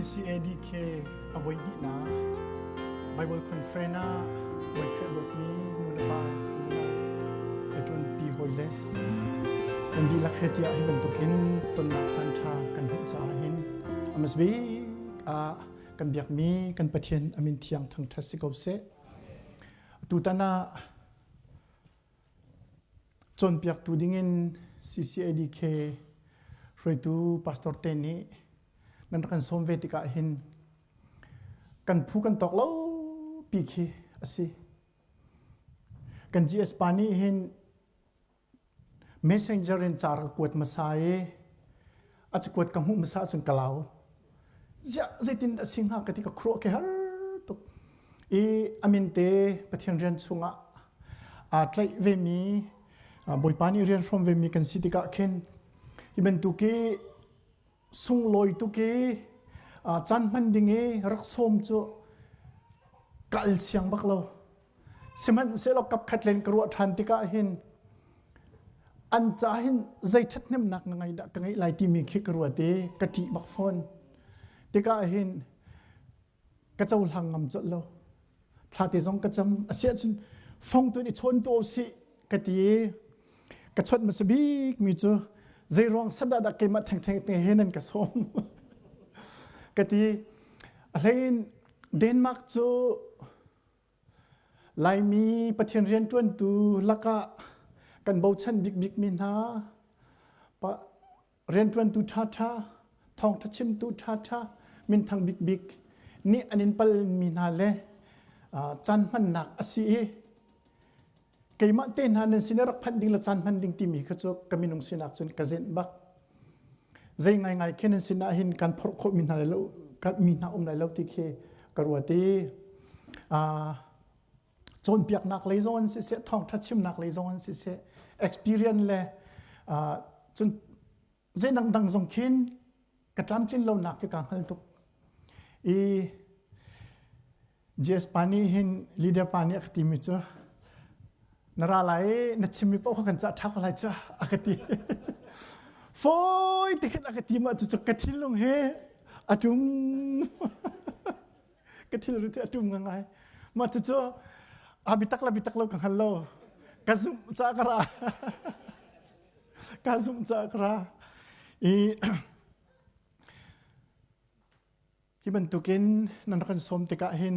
CCADK a voihnihnak Bible Conference ah voikhat dawtmi nu le pa nunau ṭuanpi hawi le kan dihlak he tiah hi bantukin tonnak caan ṭha kan hmuh caah hin a hmasabik ah kan biakmi kan Pathian a min thiang thangṭhat si ko seh. Tutan ah Cawnpiaktu dingin CCADK hruaitu pastor te nih nan rak kan sawm ve tikah hin kan phu kan tawk lo pi khi a si. Kan GS pa nih hin messenger in ca rak kuat hmasa i a cakuat ka hmuh hmasa ahcun ka lau. Ziah zeitin dah si hnga ka ti ka khuaruah ke har tuk. I a min te Pathian rian chungah aa tlaih vemi Bawipa nih rian hrawm vemi kan si tikah khin hi bantuk i sunglawi tuk i caan hman ding i rak sawm cu ka al siang bak lo. Sihmanhsehlaw kapkhat len ka ruah ṭhan tikah hin an ca hin zei ṭhathnemnak na ngei dah ka ngeih lai timi khi ka ruat i ka ṭih bak fawn. Tikah hin ka cohlang ngam colh lo. Thla te zong ka cam. A si ahcun fong tu in i chawn tu sih ka ti i ka chawnh hmasa bik mi cu zei ruang sadah dah keimah thengtheng te he nan ka sawm ka ti. A hlei in Denmark cu Laimi Pathian rianṭuantu lakah kan bochan bikbikmi hna rianṭuantu ṭhaṭha, thawngṭha chimtu ṭhaṭha, minthang bikbik nih an in palmi hna le caan hmannak a si i keimah te hna nan sin i rak phanh ding le caan hman ding timi kha cu ka minung sinak cun ka zenh bak. Zei ngaingai khi nan sinah hin kan phorh khawh mi hna lai lo mi hna um lai lo ti khi ka ruat i cawnpiaknak lei zong an siseh thawngṭha chimnak lei zong an siseh experience le cun zei dangdang zong khin ka tlamtlin lonak khi kaa hngal tuk i JS pa nih hin leader pa nih a ka timi cu na ra lai i na chimmi paoh kha kan cah ṭha ko lai cu a ka ti. Fawi te khin a ka ti mah cucu ka thinlung hi a ṭum. Ka thilri hi a ṭum ngai. Mah cucu a bitak le bitak lo ka hngal lo. Ka zumh caah ka ra. Ka zumh caah ka ra. I Hi bantukin nan rak kan sawm tikah hin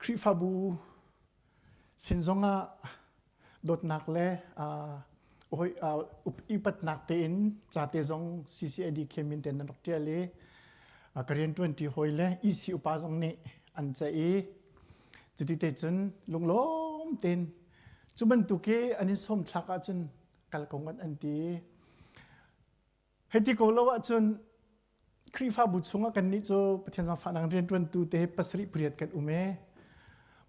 Khrihfabu sin zongah dawtnak le upatnak tein ca te zong CCAD min ten nan rak ṭial i ka rianṭuanṭi hawi le EC upa zong nih an ceih i cuti te cun lunglawm tein cu bantuk i an in sawm thlak ahcun kal ko ngat an ti. Hei ti ko lo ahcun Khrihfabu chungah kannih cu Pathian zaangfahnak rianṭuantu te pasarih pariat kan um e.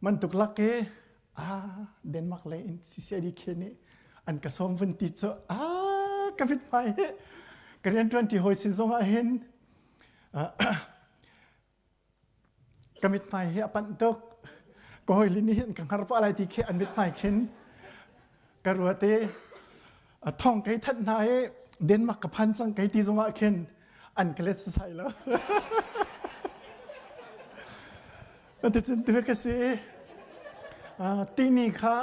Mantuk lak i ah Denmark lei in CCID nih an ka sawm vun ti cu ah ka mithmai hi ka rianṭuanṭi hawi sin zongah hin Ka mithmai hi a panh tuk. Ka hawile nih hin ka hngar pah lai ti khi an mithmai khin ka ruat i thong kei thanh hna i Denmark ka phan cang kei ti zongah khin an ka let sasai lo. Atucun tu ka si i tini kha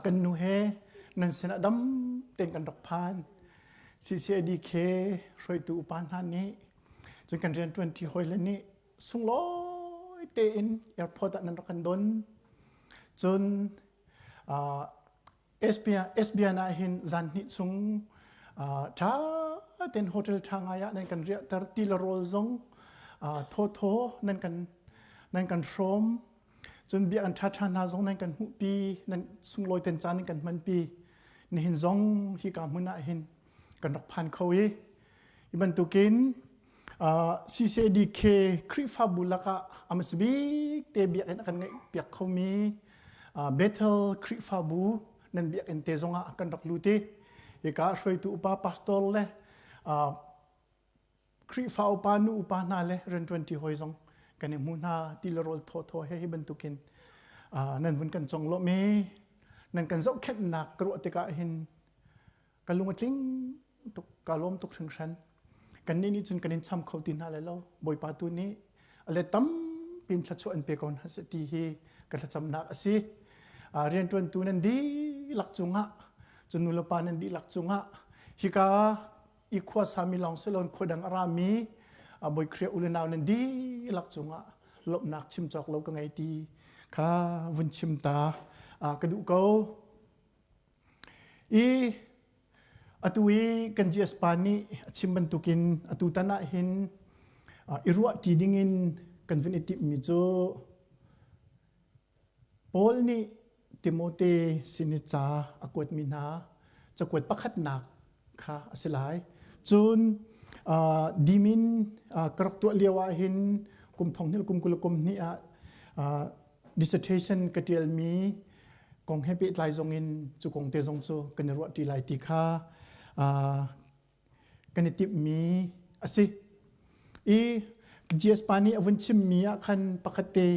kan nu he nan sinah dam tein kan rak phan. CCADK hruaitu upa hna nih Cun kan rianṭuanṭi hawile nih sunglawi tein airport ah nan rak kan don. Cun SBN ah hin zan hnih chung ṭha tein hotel ṭha ngai ah nan kan riahter ti le rawl zong thawthaw nan kan nan kan hrawm. Cun biakinn ṭhaṭha hna zong nan kan hmuhpi, nan sunglawi ten caan nan kan hmanpi. Nihin zong hika hmun ah hin kan rak phan kho i Hi bantukin CCADK Khrihfabu lakah a hmasa bik te biakinn a kan ngeih piak khomi Bethel Khrihfabu nan biakinn te zongah kan rak lut i hika hruaitu upa pastor le Khrihfa upa nu upa hna le rianṭuanṭi hawi zong kan i hmu hna ti le rawl thawthaw he hi bantukin nan vun kan conglawmh i nan kan zohkhenhnak ka ruah tikah hin ka lung a tling tuk ka lawm tuk hringhran. Kannih nih cun kan in cham kho ti hna lai lo. Bawipa tu nih a let tampi in thluachuah an pe ko hna seh ti hi ka thlacamnak a si. Rianṭuantu nan dihlak cungah, cun nulepa nan dihlak cungah hika i khua sami lawng si loin khua dang a rami Bawi Khrih u le nau nan dihlak cungah lawmhnak chim cawk lo ka ngei ti kha vun chim ta ka duh ko. I atu i kan GS pa nih a chim bantukin atu tan ah hin i ruah ṭi dingin kan vun i timhmi cu Paul nih Timote sin i ca a kuatmi hna cakuat pakhatnak kha a si lai. Cun dimin ka rak tuah lio ah hin kum thong hnih kum 20 kum hnih ah dissertation ka ṭialmi kong he pehtlai zong in cu kong te zong cu kan i ruah ṭi lai ti kha kan i timhmi a si. I GS pa nih a vun chimmi ah khan pakhat te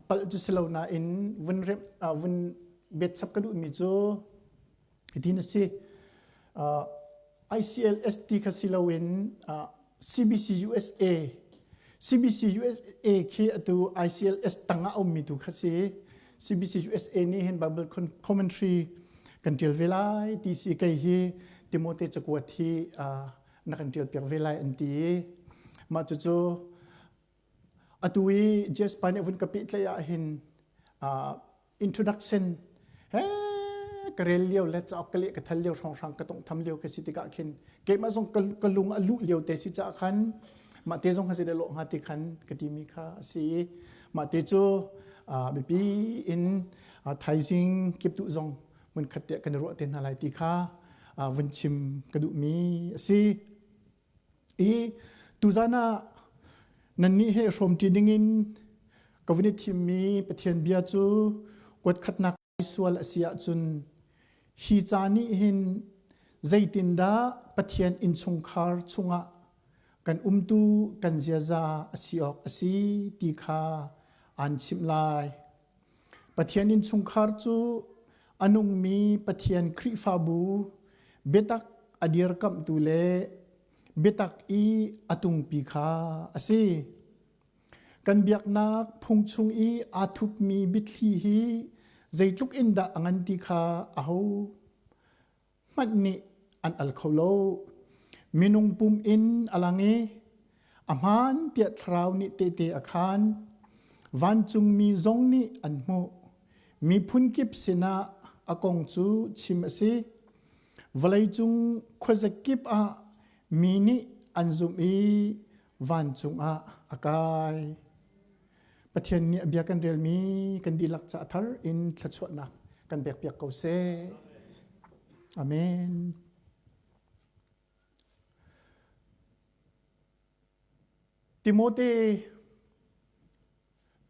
palh cu si lo nain vun remh vun betchap ka duhmi cu hitin a si. ICLST kha si loin CBC USA CBC USA khi atu ICLS tangah a ummi tu kha si. CBC USA nih hin Bible commentary kan ṭial ve lai ti si kei hi Timote cakuat hi na kan ṭial piak ve lai an ti i mah cucu atu i Jess pa nih vun ka pehtlaih ah hin introduction he ka rel lio le cauk ka leh ka thal lio hrawnghrang ka tongtham lio ka si tikah khin keimah zong ka lung a luh lio te si caah khan mah te zong kha si lawh hnga ti khan ka timi kha a si i mah te cu biapi in thaizing kiptuh zong mun khat te kan i ruah te hna lai ti kha vun chim ka duhmi a si. I tuzan ah nannih he hrawmṭi dingin ka vun i thimmi Pathian bia cu kuat khatnak sual a si ahcun hi ca nih hin zeitindah Pathian innchungkhar chungah kan umtu kan ziaza a si awk a si ti kha aan chimh lai. Pathian innchungkhar cu a nungmi Pathian Khrihfabu biatak a dirkamhtu le biatak i a tungpi kha a si. Kan biaknak phung chung i aa thupmi biathli hi zeitluk in dah a ngan ti kha aho hmanh nih an al kho lo. Minung pum in a lang i a hmaan tiah thlarau nih tehte a khaan. Vancungmi zong nih an hmuh. Miphun kip sinah a kong cu chim a si. Vawleicung khuazakip ah mi nih an zumh i vancung ah a kai. Pathian nih a bia kan relmi kan dihlak ca thar in thluachuahnak kan pekpiak ko seh. Amen. Timote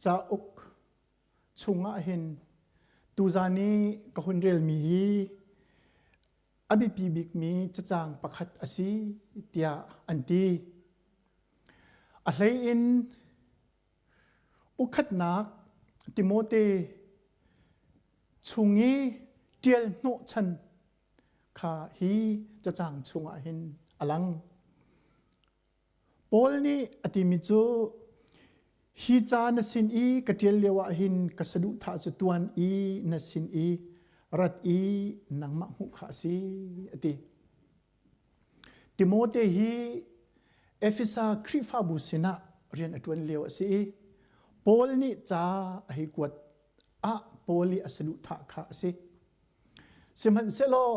cauk chungah hin tuzan i ka hun relmi hi a biapi bikmi cacang pakhat a si tiah an ti. A hlei in ukhatnak Timote chung i ṭial hnawhchan kha hi cacang chungah hin a lang. Paul nih a timi cu hi ca na sin i ka ṭial lio ah hin ka saduhthah cu tuan i na sin i rat i nangmah hmuh kha a si a ti. Timote hi Efesa Khrihfabu sinah rian a ṭuan lio a si i Paul nih ca a hei kuat ah Paul i a saduhthah kha a si. Sihmanhsehlaw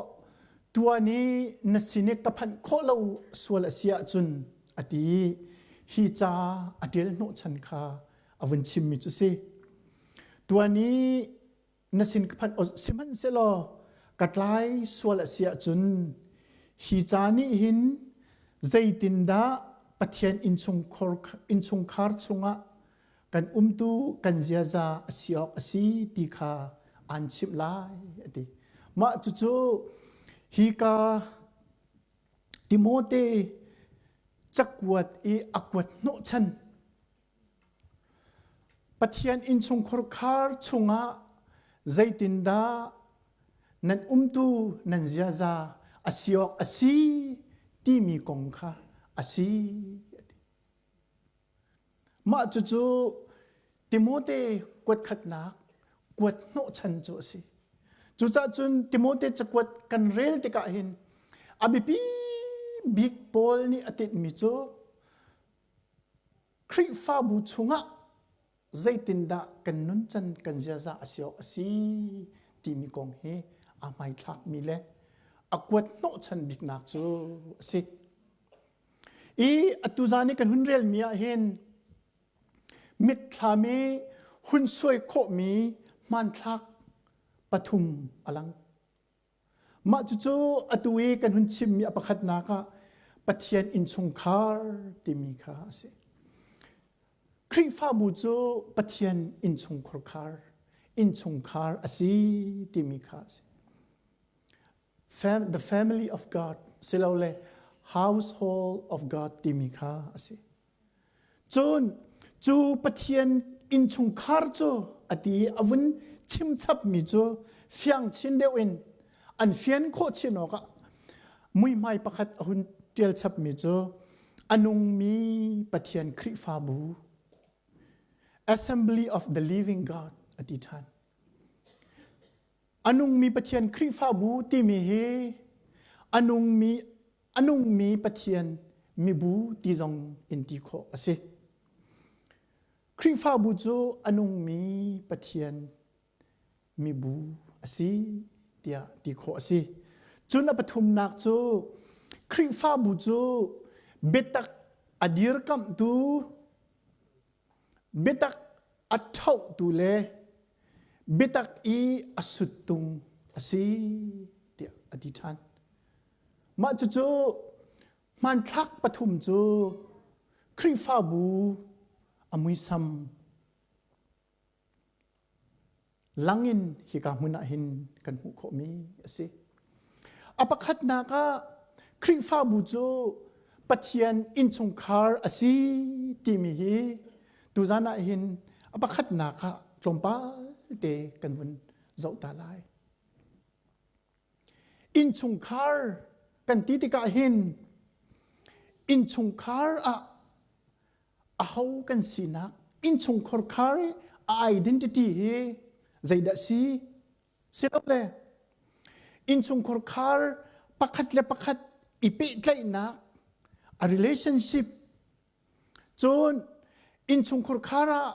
tuan i na sin i ka phanh khawh lo sual a si ahcun a ti i hi ca a ṭial hnawhchan kha a vun chimmi cu si. Tuan i na sin ka phanh sihmanhsehlaw ka tlai sual a si ahcun hi ca nih hin zeitindah Pathian innchungkhar chungah kan umtu kan ziaza a si awk a si ti kha aan chimh lai a ti. Mah cucu hika Timote cakuat i a kuat hnawhchan Pathian innchungkhar khar chungah zeitindah nan umtu nan ziaza a si awk a si timi kong kha a si. Mah cucu Timote kuatkhatnak kuat hnawhchan cu a si. Cucaah cun Timote cakuat kan rel tikah hin a biapi bik Paul nih a tinhmi cu Khrihfabu chungah zeitindah kan nuncan kan ziaza a si awk a si timi kong hi aa hmaithlakmi le a kuat hnawhchan biknak cu a si. I atu zan i kan hun relmi ah hin mitthlam i hun suai khawhmi hmanthlak pathum a lang. Mah cucu atu i kan hun chimmi a pakhatnak ah Pathian innchungkhar timi kha a si. Khrihfabu cu Pathian innchungkhar innchungkhar a si timi kha a si. The family of God silole household of God timi kha a si. Cun cu Pathian innchungkhar cu a ti i a vun chimchapmi cu fiang chin deuh in an fian khawh chin awkah muihmai pakhat a hun ṭial chapmi cu a nungmi Pathian Khrihfabu Assembly of the Living God a ti ṭhan. A nungmi Pathian Khrihfabu timi hi a nungmi a nungmi Pathian mibu ti zong in ti khawh a si. Khrihfabu cu a nungmi Pathian mibu a si tiah ti khawh a si. Cun a pathumnak cu Khrihfabu cu biatak a dirkamhtu Biatak a ṭhohtu le biatak i a suttung a si tiah a ti ṭhan. Mah cucu hmanthlak pathum cu Khrihfabu a muisam langin hika hmun ah hin kan hmuh khawhmi a si. A pakhatnak ah Khrihfabu cu Pathian innchungkhar a si timi hi tuzan ah hin a pakhatnak ah tlawmpal te kan vun zoh ta lai. Innchungkhar kan ti tikah hin innchungkhar ah aho kan sinak innchungkhar khar i a identity hi zeidah si silole innchungkhar khar pakhat le pakhat i pehtlaihnak a relationship cun innchungkhar khar ah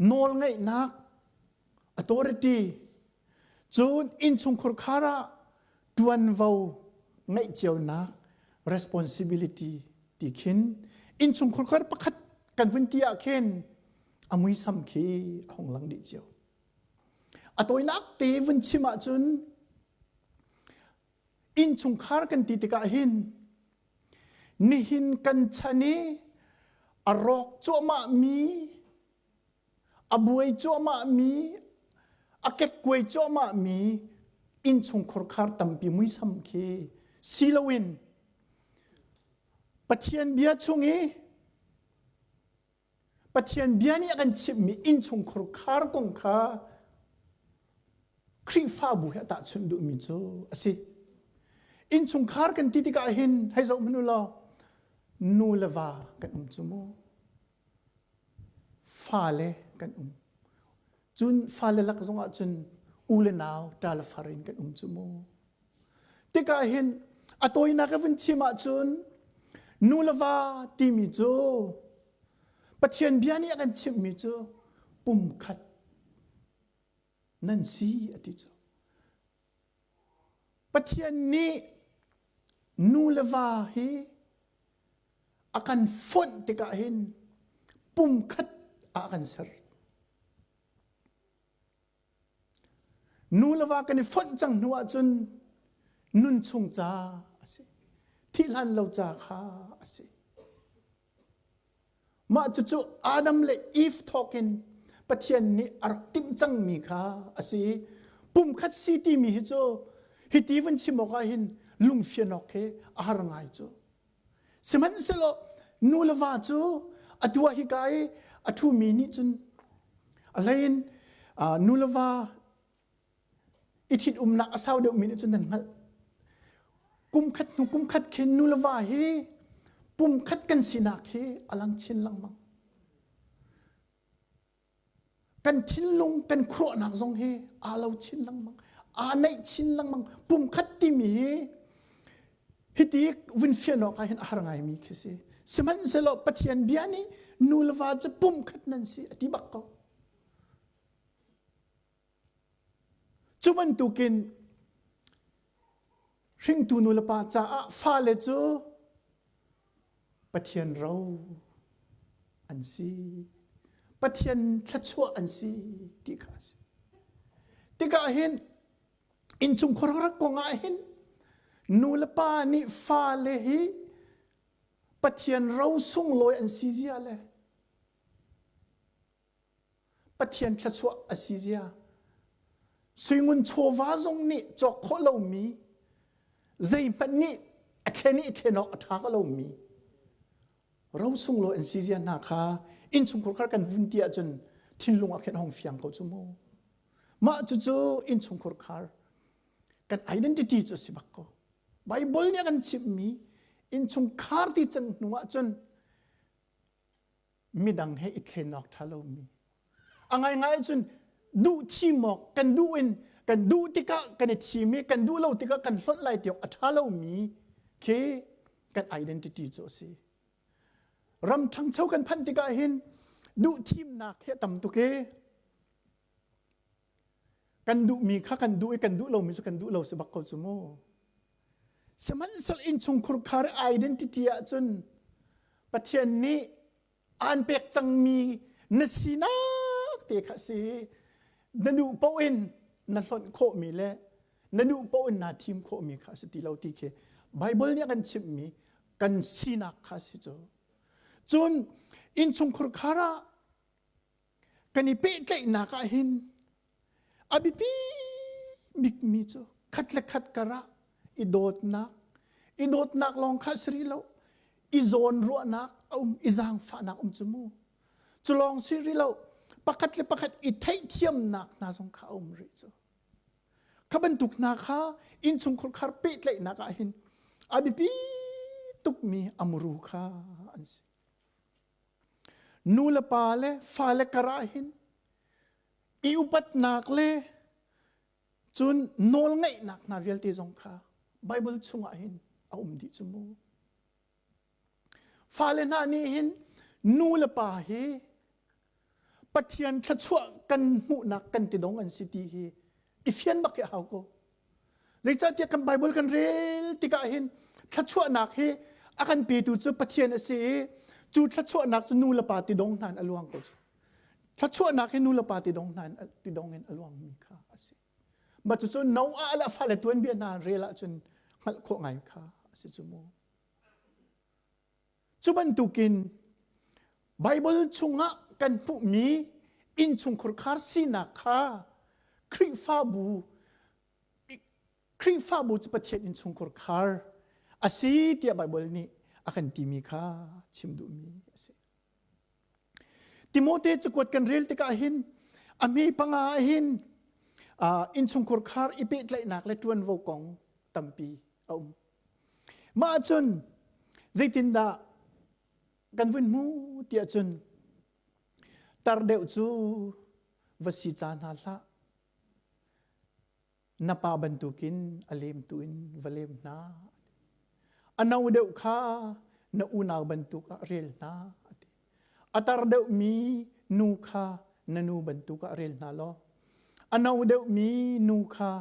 nawlngeihnak authority cun innchungkhar khar ah ṭuanvo ngeih cionak responsibility ti khin innchungkhar khar pakhat kan vun ti ah khin a muisam khi a hung lang dih cio a tawinak te vun chim ahcun innchungkhar kan ti tikah hin nihin kan chan i a rawk cuahmah mi a buai cuahmah mi a kekkuai cuahmah mi innchungkhar khar tampi muisam khi si loin Pathian bia chung i Pathian bia nih a kan chimhmi innchungkhar khar kong kha Khrihfabu he a tahchunh duhmi cu a si. Innchungkhar kan ti tikah hin hei zoh hmanh u law nu le va kan um cu mu. Fale kan um. Cun fale lak zongah cun u le nau, ṭa le far in kan um cu mu. Tikah hin a tawinak i vun chim ahcun nu le va timi cu Pathian bia nih a kan chimhmi cu pumkhat nan si a ti cu. Pathian nih nu le va hi a kan fonh tikah hin pumkhat ah a kan ser. Nu le va kan i fonh cang hnu ahcun nun chung ca a si. Thih hlan lo ca kha a si. Mah cucu Adam le Eve thawkin Pathian nih a rak timh cangmi kha a si. Pumkhat si timi hi cu hiti vun chim awk ah hin lungfian awk khi a har ngai cu. Sihmanhsehlaw nu le va cu atu ah hika i a ṭhumi nih cun a hleiin nu le va i ṭhitumnak a sau deuhmi nih cun nan hngalh. Kum khat hnu kum khat khin nu le va hi. Pumkhat kan sinak hi a lang chin lengmang. Kan thinlung kan khuaruahnak zong hi aa lo chin lengmang. Aa naih chin lengmang. Pumkhat timi hi hiti vun fian awk ah hin a har ngaimi khi si. Sihmanhsehlaw Pathian bia nih nu le va cu pumkhat nan si a ti bak ko. Cu bantukin hringtu nu le pa caah fale cu Pathian ro an si. Pathian thluachuah an si ti kha a si. Tikah hin innchungkhar kong ah hin nu le pa nih fale hi Pathian ro sunglawi an si zia le Pathian thluachuah a si zia. Suingun chawva zong nih cawk khawh lomi, zeihmanh nih a thlen i thlen awk a ṭha ko lomi ro sunglawi an si zia hna kha innchungkhar khar kan vun ti ahcun thinlung ah khin hong fiang ko cu mu. Mah cucu innchungkhar khar kan identity cu a si bak ko. Bible nih a kan chimhmi innchungkhar ti cang hnu ahcun midang he i thlen awk ṭha lomi. A ngaingai cun duh thim awk kan duh in kan duh tikah kan i thim i kan duh lo tikah kan hlonh lai ti awk a ṭha lomi khi kan identity cu a si. Ram ṭhangcho kan phanh tikah hin duh thimnak hi a tam tuk i kan duhmi kha kan duh i kan duh lomi cu kan duh lo si bak ko cu mu. Sihmanhsehlaw innchungkhur khar identity ahcun Pathian nih aan pek cangmi na sinak te kha si. Na duh paoh in na hlonh khawhmi le na duh paoh in naa thim khawhmi kha si ti lo ti khi Bible nih a kan chimhmi kan sinak kha si cu. Cun innchungkhur khar ah kan i pehtlaihnak ah hin a biapi bikmi cu khat le khat karah i dawtnak i dawtnak lawng kha si rih lo i zawnruahnak a um i zaangfahnak um cu mu cu lawng si rih lo pakhat le pakhat i theihthiamnak hna zong kha a um rih cu kha bantuk hna kha innchungkhar khar pehtlaihnak ah hin a biapi tukmi a muru kha an si Nu le pa le fale kar ah hin i upatnak le cun nawlngaihnak hna vialte zong kha Bible chungah hin a um dih cu mu. Fale hna nih hin nu le pa hi Pathian thluachuah kan hmuhnak kan tidong an si ti hi i fian bak hi a hau ko. Zeicahtiah kan Bible kan rel tikah hin thluachuahnak hi a kan petu cu Pathian a si i cu thluachuahnak cu nu le pa tidong hna in a luang ko. Thluachuahnak hi nu le pa tidong hna in tidong in a luangmi kha a si. Mah cucu Noah le a fale tuanbia hna rel ahcun hngalh khawh ngai kha a si cu mu. Cu bantukin Bible chungah kan hmuhmi innchungkhar khar sinak kha Khrihfabu Khrihfabu cu Pathian innchungkhar khar a si tiah Bible nih a kan timi kha chim duhmi a si. Timote cakuat kan rel tikah hin a hme panga ah hin innchungkhar khar i pehtlaihnak le ṭuanvo kong tampi a um. Mah ahcun zeitindah kan vun hmu tiah cun tar deuh cu va si ca hna hlah. Na pa bantukin a lemtu in va lem hna. A no deuh kha na unau bantuk ah rel hna a ti. A tar deuhmi nu kha na nu bantuk ah rel hna law a no deuhmi nu kha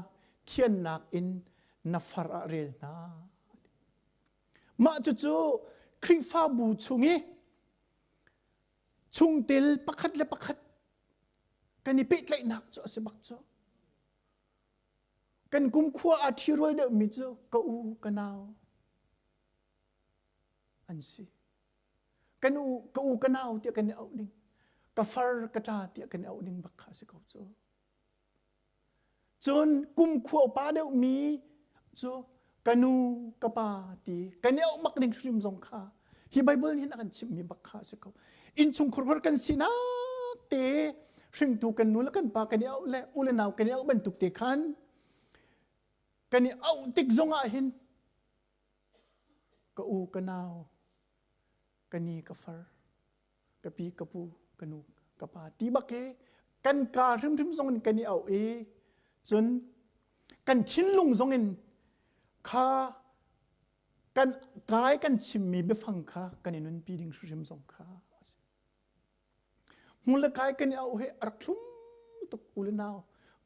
thiannak in na far ah rel hna. Mah cucu Khrihfabu chung i chungtel pakhat le pakhat kan i pehtlaihnak cu a si bak cu. Kan kumkhua aa ṭhirual deuhmi cu ka u ka nau an si. Kan u ka u ka nau tiah kan i auh ding. Ka far ka ṭa tiah kan i auh ding bak kha a si ko cu. Cun kumkhua upa deuhmi cu ka nu ka pa ti kan i auh bak ding hrim zong kha hi Bible nih hin a kan chimhmi bak kha a si ko. Innchungkhar khur kan sinak te hringtu kan nu le kan pa kan i auh le u le nau kan i auh bantuk te khan kan i auh tik zong ah hin ka u ka nau. Ka ni ka far, ka pi ka pu, ka nu ka pa ti bak hi kan ka hrimhrim zong in kan i auh i cun kan thinlung zong in kha kan kai kan chimmi biafang kha kan i nunpi ding hrimhrim zong kha a si. Hmul le kai kan i auh hi a rak thlum tuk u le nau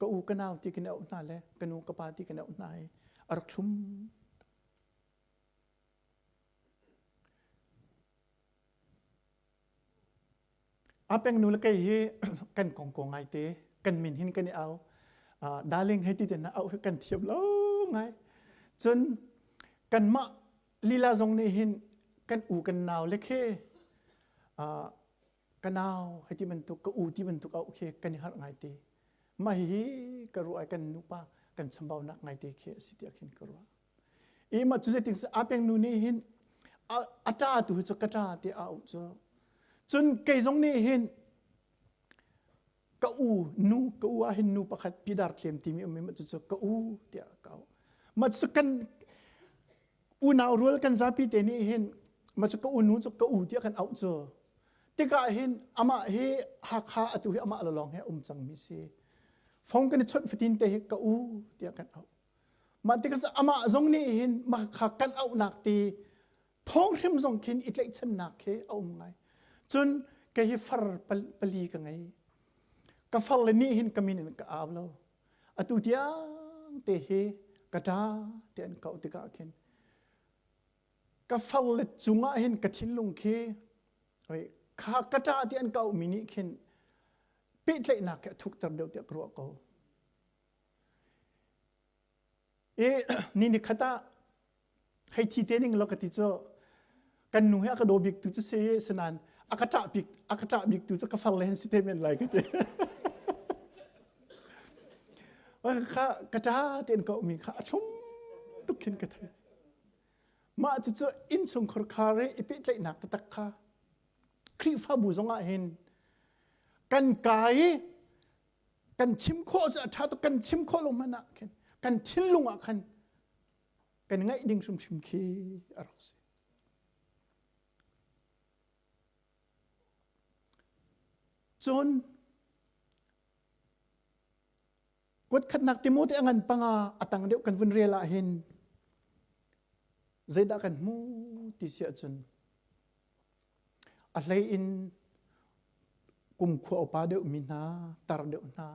ka u ka nau ti kan i auh hna le ka nu ka pa ti kan i auh hna hi a rak thlum. A peng nu le kei hi kan kong ko ngai te kan min hin kan i au. Darling hei ti te na auh hi kan thiam lo ngai. Cun kanmah lila zong nih hin kan u kan nau le khe ka nau hei ti bantuk ka u ti bantuk auh khi kan i harh ngai te. Mah hihi ka ruah i kan nupa kan chambaunak ngai te khi a si tiah khin ka ruah. I mah cu zeitin a peng nu nih hin a ṭa tu hi cu ka ṭa ti a auh cu. Cun kei zong nih hin ka u nu ka u ah hin nu pakhat pidar tlem timi um i mah cucu ka u tiah ka auh. Mah cu kan unau rual kan zapi te nih hin mah cu ka u nu cu ka u tiah kan auh cu. Tikah hin amah hi Hakha atu hi amah lawng he um cangmi si. Phone kan i chawnh fatin te hi ka u tiah kan auh. Mah tikah amah zong nih hin mah kha kan auhnak ti thawng hrim zong khin i tlaihchannak khi a um ngai. Cun kei hi far pali ka ngei. Ka far le nih hin ka min in ka au lo. Atu tiang te hi ka ṭa ti an kauh tikah khin ka far le cungah hin ka thinlung khi kha ka ṭa ti an kauh mi nih khin pehtlaihnak khi a thukter deuh tiah ka ruah ko. I ni ni khat ah hei thi te ning law ka ti cu kan nu hi a ka daw bik tu cu si sinain a ka ṭah bik a ka ṭah bik tu cu ka far le hin si te men lai ka ti. Kha ka ṭa tein ka ummi kha a thlum tuk khin ka thei. Mah cucu innchungkhar khar i i pehtlaihnak taktak kha Khrihfabu zongah hin kan kai i kan chim khawh cu a ṭha tuk kan chim khawh lo hmanh ah khin kan thinlung ah khan kan ngaih ding hrimhrim khi a rak si. Cun kuatkhatnak Timote a ngan panga a tang deuh kan vun rel ah hin zeidah kan hmu ti si ahcun A hlei in kumkhua upa deuhmi hna, tar deuh hna,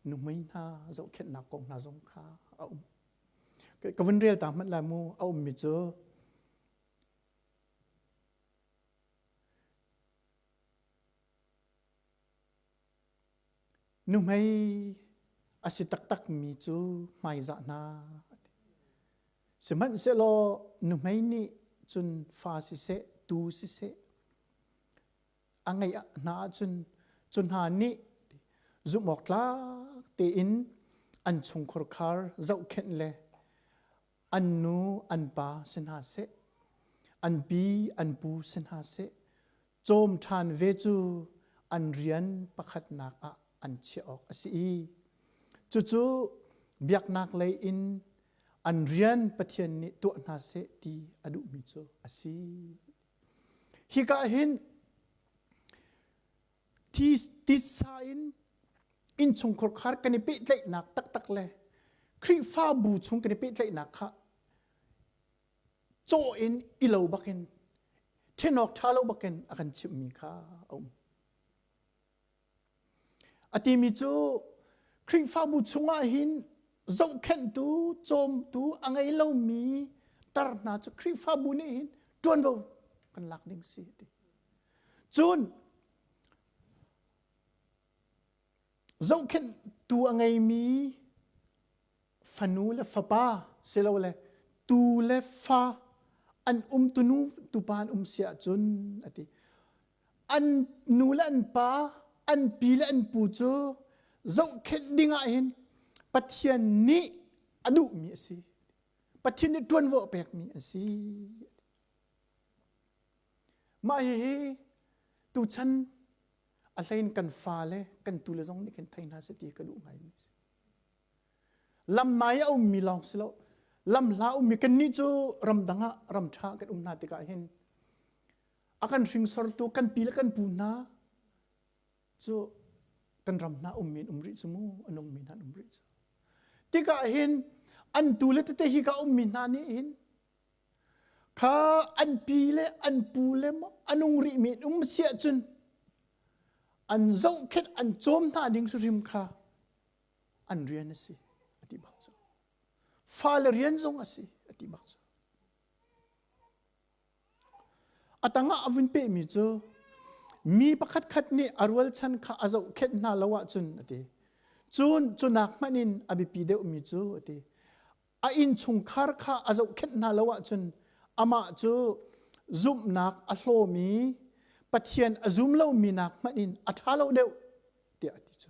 nuhmei hna zohkhenhnak kong hna zong kha a um. Ka vun rel ta hmanh lai mu, a ummi cu Nuhmei a si taktakmi cu hmaizah hna. Sihmanhsehlaw nuhmei nih cun fa siseh, tuu siseh, a ngeih hna ahcun cu hna nih zumhawktlak tein an chungkhar khar zohkhenh le an nu an pa si hna seh, an pi an pu si hna seh, cawm ṭhan ve cu an rian pakhatnak ah an chiah awk a si i cucu biaknak lei in an rian Pathian nih tuah hna seh ti a duhmi cu a si. Hika hin titsa in innchungkhar khar kan i pehtlaihnak taktak le Khrihfabu chung kan i pehtlaihnak kha caw in i lo bakin ṭhen awk ṭha lo bakin a kan chimhmi kha a um. A timi cu Khrihfabu chungah hin zohkhenhtu, cawmtu a ngei lomi tar hna cu Khrihfabu nih hin ṭuanvo kan lak ding si a ti. Cun zohkhenhtu a ngeimi fanu le fapa silole tu le fa an um tunu tupa an um si ahcun a ti. An nu le an pa, an pi le an pu cu zohkhenh ding ah hin Pathian nih a duhmi a si. Pathian nih ṭuanvo a pekmi a si. Mah hihi tuchan a hlein kan fale kan tule zong nih khin thei hna seh ti ka duh ngaimi a si. Lam nai a ummi lawng si lo. Lam hla ummi kannih cu ramdang ah ramṭha kan um hna tikah hin. A kan hringsortu kan pi le kan pu hna cu kan ram hna ummi an um rih cu mu, a nungmi hna an um rih cu. Tikah hin an tu le tete hi ka ummi hna nih hin kha an pi le an pu le a nung rihmi an um si ahcun an zohkhenh an cawm hna ding hrim kha an rian a si a ti bak cu. Fale rian zong a si a ti bak cu. A tangah a vun pehmi cu mi pakhatkhat nih a rualchan kha a zohkhenh hna lo ahcun a ti. Cun cunak hmanh in a biapi deuhmi cu a ti. A innchungkhar kha a zohkhenh hna lo ahcun amah cu zumhnak a hlawmi Pathian a zum lomi nak hmanh in a ṭha lo deuh tiah a ti cu.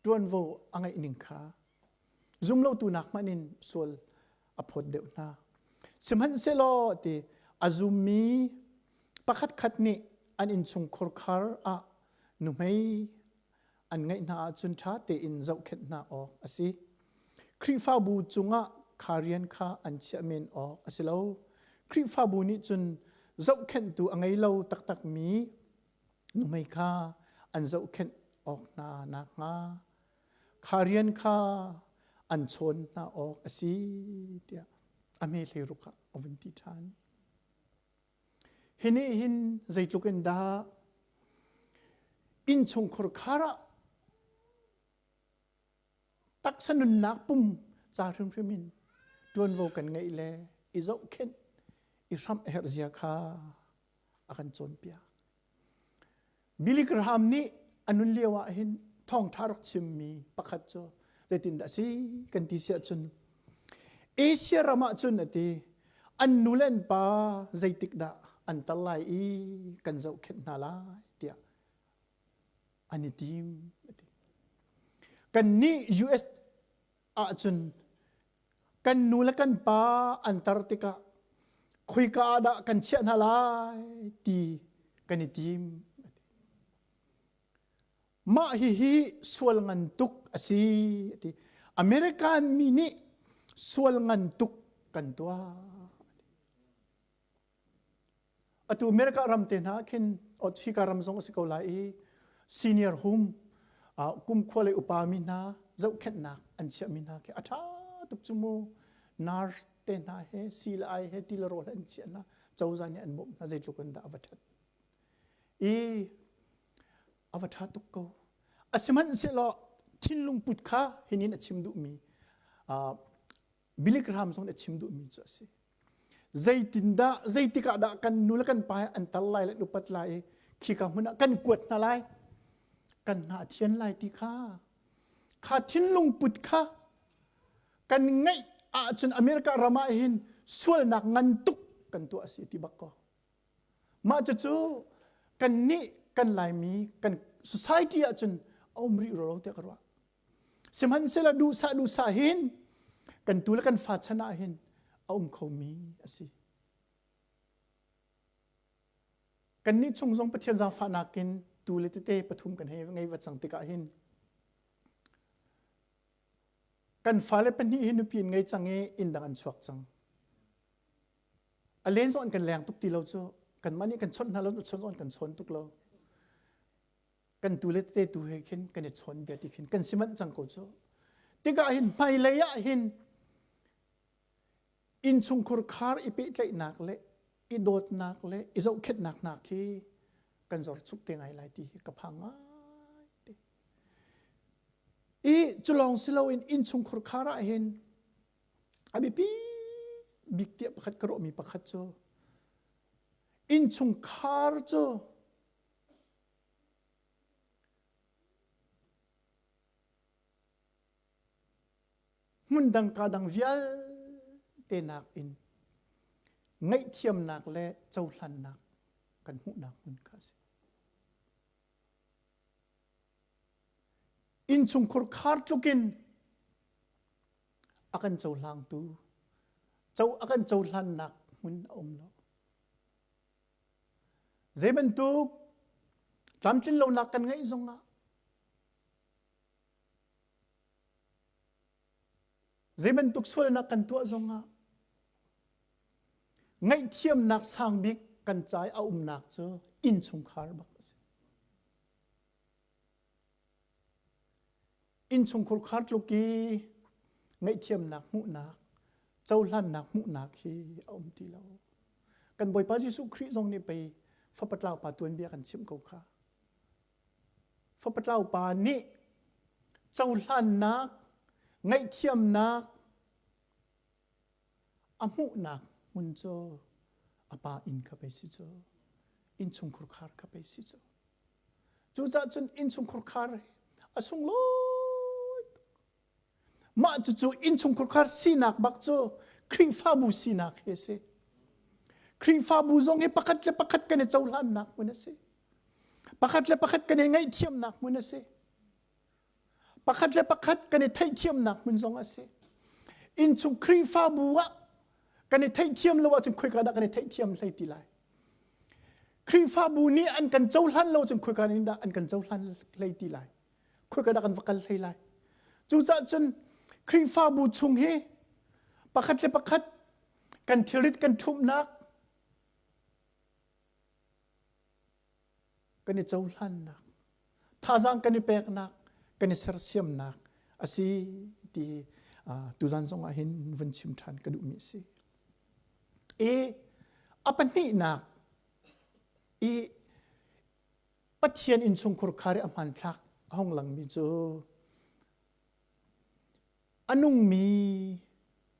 Ṭuanvo a ngeih ning kha zumlotu nak hmanh in sual a phawt deuh hna. Sihmanhsehlaw ti a zummi pakhatkhat nih an innchungkhur khar ah nuhmei an ngeih hna ahcun ṭha tein zohkhenh hna awk a si. Khrihfabu cungah kha rian kha an chiah men awk a si lo. Khrihfabu nih cun zohkhenhtu a ngei lo taktakmi nuhmei kha an zohkhenh awk hna nakhnga kha rian kha an chawn hna awk a si tiah a hme hleiruk ah a vun ti ṭhan. Hi nih hin zeitluk in dah innchungkhur khar ah taksa nunnak pum ca hrimhrim in ṭuanvo kan ngeih le i zohkhenh i hramh a herh zia kha a kan cawnpiak. Billy Graham nih a nun lio ah hin thawngṭha rak chimmi pakhat cu zeitindah a si kan ti si ahcun Asia ram ah cun a ti an nu le an pa zeitik dah an tar lai i kan zohkhenh hna lai tiah an i tim a ti. Kannih US ahcun kan nu le kan pa an tar tikah khoika ah dah kan chiah hna lai ti kan i tim. Mah hihi sual ngan tuk a si a ti. American mi nih sual ngan tuk kan tuah. Atu America ram te hna khin hika ram zong a si ko lai i senior home kum khua le upa mi hna zohkhenhnak an chiah mi hna khi a ṭha tuk cu mu nurse te hna he si le ai he ti le rawl an chiah hna cozah nih an bawmh hna zeitluk in dah a va ṭhat i a va ṭha tuk ko asihmanhsehlaw thinlung put kha hinin a chim duhmi Billy Graham zong nih a chim duhmi cu a si. Zeitindah, zeitik ah dah kan nu le kan pa he an tal lai le an upat lai i khika hmun ah kan kuat hna lai, kan hna a thian lai ti kha, kha thinlung put kha kan ngeih ahcun America ram ah hin sualnak ngan tuk kan tuah a si ti bak ko. Mah cucu kan nih kan Laimi kan society ahcun a um rih ro lo tiah ka ruah. Sihmanhsehlaw duhsah duhsah hin kan tu le kan fa chan ah hin a um khomi a si. Kannih chung zong Pathian zaangfahnak in tu le tete pathum kan hei ngei va cang tikah hin kan fale pahnih hi nupi in ngei cang i inn dang an chuak cang. A len zong an kan leng tuk ti lo cu kanmah nih kan chawnh hna lo chawnh zong an kan chawn tuk lo. Kan tu le tete tu he khin kan i chawn bia ti khin kan si manh cang ko cu. Tikah hin hmailei ah hin innchungkhur khar i pehtlaihnak le i dawtnak le i zohkhenhnak hna khi kan zor chuk te ngai lai ti hi ka phang ngai te. I culawng si loin innchungkhur khar ah hin a biapi bik tiah pakhat ka ruahmi pakhat cu innchungkhar cu Hmun dang ka dang vialte nakin ngaihthiamnak le cohlannak kan hmuhnak hmun kha a si. Innchungkhur khar tlukin a kan cohlangtu, a kan cohlannak hmun a um lo. Zei bantuk tlamtlin lonak kan ngeih zongah zei bantuk sualnak kan tuah zongah. Ngaihthiamnak sang bik kan ca i a umnak cu innchungkhar bak a si. Innchungkhar khar tluk i ngaihthiamnak hmuhnak, cohlannak hmuhnak hi a um ti lo. Kan Bawipa Jesuh Khrih zong nih pei fapatlau pa tuanbia kan chimh ko kha. Fapatlau pa nih cohlannak, ngaihthiamnak a hmuhnak hmun cu a pa inn kha pei si cu innchungkhur khar kha pei si cu cucaah cun innchungkhur khar a sunglawi tuk mah cucu innchungkhur khar sinak bak cu Khrihfabu sinak hi a si Khrihfabu zong hi pakhat le pakhat kan i cohlannak hmun a si pakhat le pakhat kan i ngaihthiamnak hmun a si Pakhat le pakhat kan i theihthiamnak hmun zong a si. Innchung Khrihfabu ah kan i theihthiam lo ahcun khoika dah kan i theihthiam hlei ti lai. Khrihfabu nih an kan cohlan lo cun khoika in dah an kan cohlan hlei ti lai. Khoika dah kan va kal hlei lai. Cucaah cun Khrihfabu chung hi pakhat le pakhat kan thilrit kan ṭhumhnak kan i cohlannak thazaang kan i peknak kan i sersiamnak a si ti tuzan zong ah hin vun chim ṭhan ka duhmi a si. I a pahnihnak i Pathian innchungkhur khar i a hmanthlak a hung langmi cu A nungmi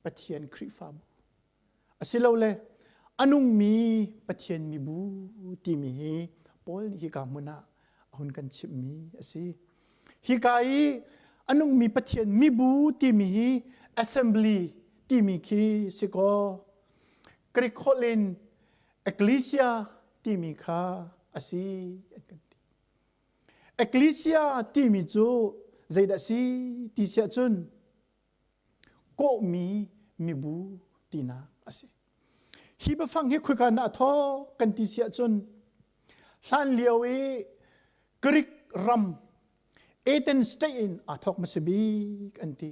Pathian Khrihfabu asilole a nungmi Pathian mibu timi hi Paul nih hika hmun ah a hun kan chimhmi a si. Hika i a nungmi Pathian mibu timi hi assembly timi khi si kaw Greek holh in ecclesia timi kha a si an kan ti. Ecclesia timi cu zeidah si ti siah cun kawhmi mibu tinak a si. Hi biafang hi khoika na thawk kan ti siah cun hlan lio i Greek ram Athens state in aa thawk hmasa bik an ti.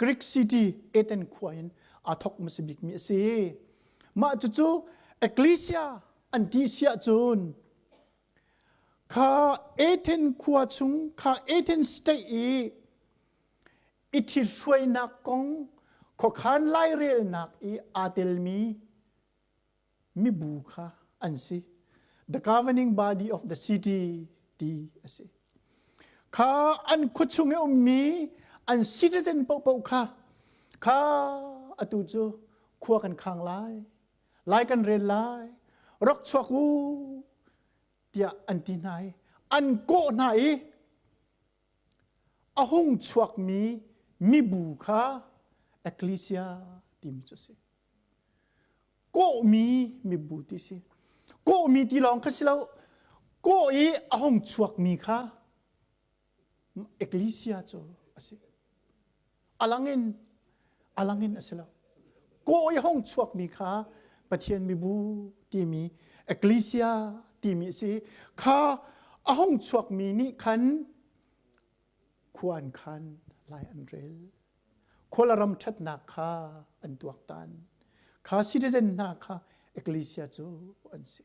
Greek city Athens khua in aa thawk hmasa bik mi a si. Mah cucu Ecclesia an ti siah cun Kha Athens khua chung, kha Athens state i i ṭhithruainak kong khuakhan lairelnak i aa telmi mibu kha an si. The governing body of the city ti a si. Kha an khuachung i ummi an citizen paohpaoh kha kha atu cu khua kan khang lai lai kan rel lai rak chuak u tiah an ti hna i an kawh hna i a hung chuakmi mibu kha ecclesia timi cu a si kawhmi mibu ti si kawhmi ti lawng kha si lo kawh i a hung chuakmi kha Ecclesia cu a si. Alang in alang in a si lo. Kaw i hong chuakmi kha Pathian mibu timi Ecclesia timi a si. Kha a hong chuakmi nih khan khua an khan lai an rel. Khual ram ṭhatnak kha an tuaktan. Kha citizen hna kha Ecclesia cu an si.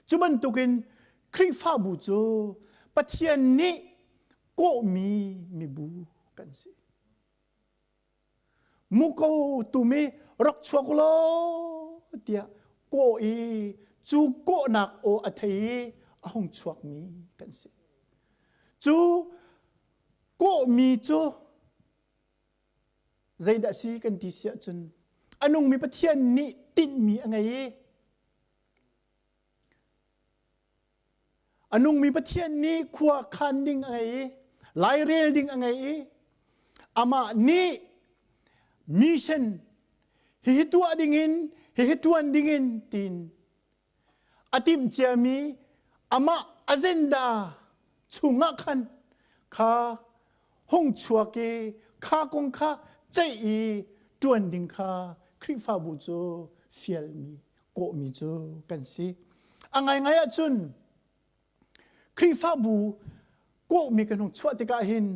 Cu bantukin Khrihfabu cu Pathian nih kawhmi mibu kan si. Muko tumi rak chuak law tiah kawh i cu kawhnak aw a thei i a hung chuakmi kan si. Cu kawhmi cu zeidah si kan ti si ahcun a nungmi Pathian nih tinhmi a ngei i A nungmi Pathian nih khua khan ding a ngei i lairel ding a ngei i amah nih mission hihi tuah dingin hihi ṭuan dingin tiin a timh ciami amah agenda chungah khan kha hung chuak i kha kong kha ceih i ṭuan ding kha Khrihfabu cu fialmi kawhmi cu kan si. A ngaingai ahcun Khrihfabu kawhmi kan hung chuah tikah hin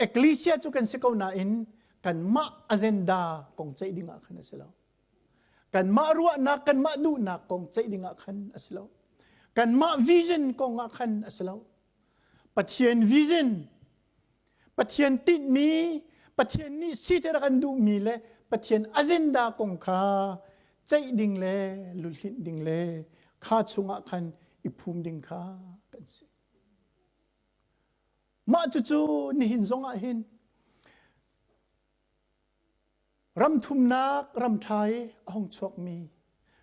Ecclesia cu kan si ko nain kanmah agenda kong ceih ding ah khan a si lo. Kanmah ruahnak, kanmah duhnak kong ceih ding ah khan a si lo. Kanmah vision kong ah khan a si lo. Pathian vision, Pathian tinhmi, Pathian nih siter a kan duhmi le Pathian agenda kong kha ceih ding le luhlinh ding le kha chungah khan i phum ding kha kan si. Mah cucu nihin zong ah hin ram thumnak ram ṭha i a hung chuakmi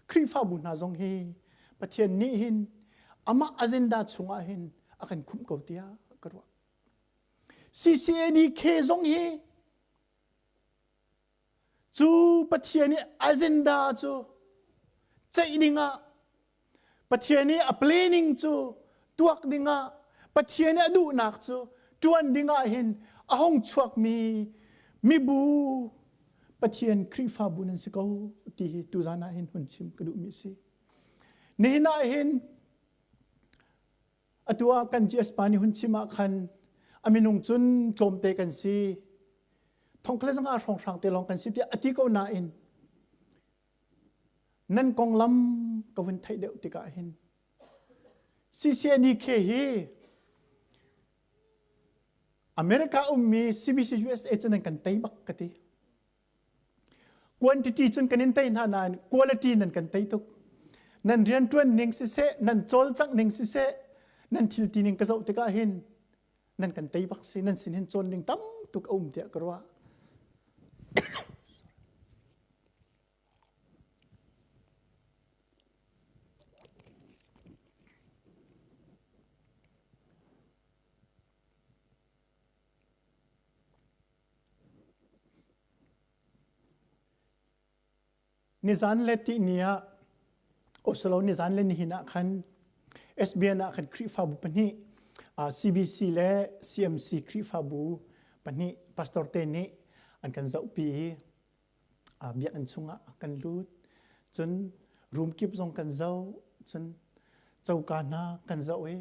Khrihfabu hna zong hi Pathian nih hin amah agenda chungah hin a kan khumh ko tiah ka ruah. CCADK zong hi cu Pathian i agenda cu ceih dingah Pathian i a planning cu tuak dingah Pathian i a duhnak cu ṭuan dingah hin a hung chuakmi mibu Pathian Khrihfabu nan si ko ti hi tuzan ah hin hun chim ka duhmi a si. Nihin ah hin atu ah kan GS pa nih hun chim ah khan a minung cun tlawmte kan si thongkhle zanga hrawnghrang te lawng kan si tiah a ti ko nain Nan konglam ka vun theih deuh tikah hin CCNDK hi America ummi CBC USA cu nan kan tei bak ka ti. Quantity cun kan in tei hna nain quality nan kan tei tuk. Nan rianṭuan ning siseh, nan cawlcangh ning siseh, nan thil ti ning ka zoh tikah hin nan kan tei bak si, nan sin hin cawn ding tam tuk a um tiah ka ruah. Nizan le tihni ah Oslo nizan le nihin ah khan SBN ah khan Khrihfabu pahnih CBC le CMC Khrihfabu pahnih pastor te nih an kan zohpi i biakinn chungah kan lut. Cun room kip zong kan zoh. Cun coka hna kan zoh i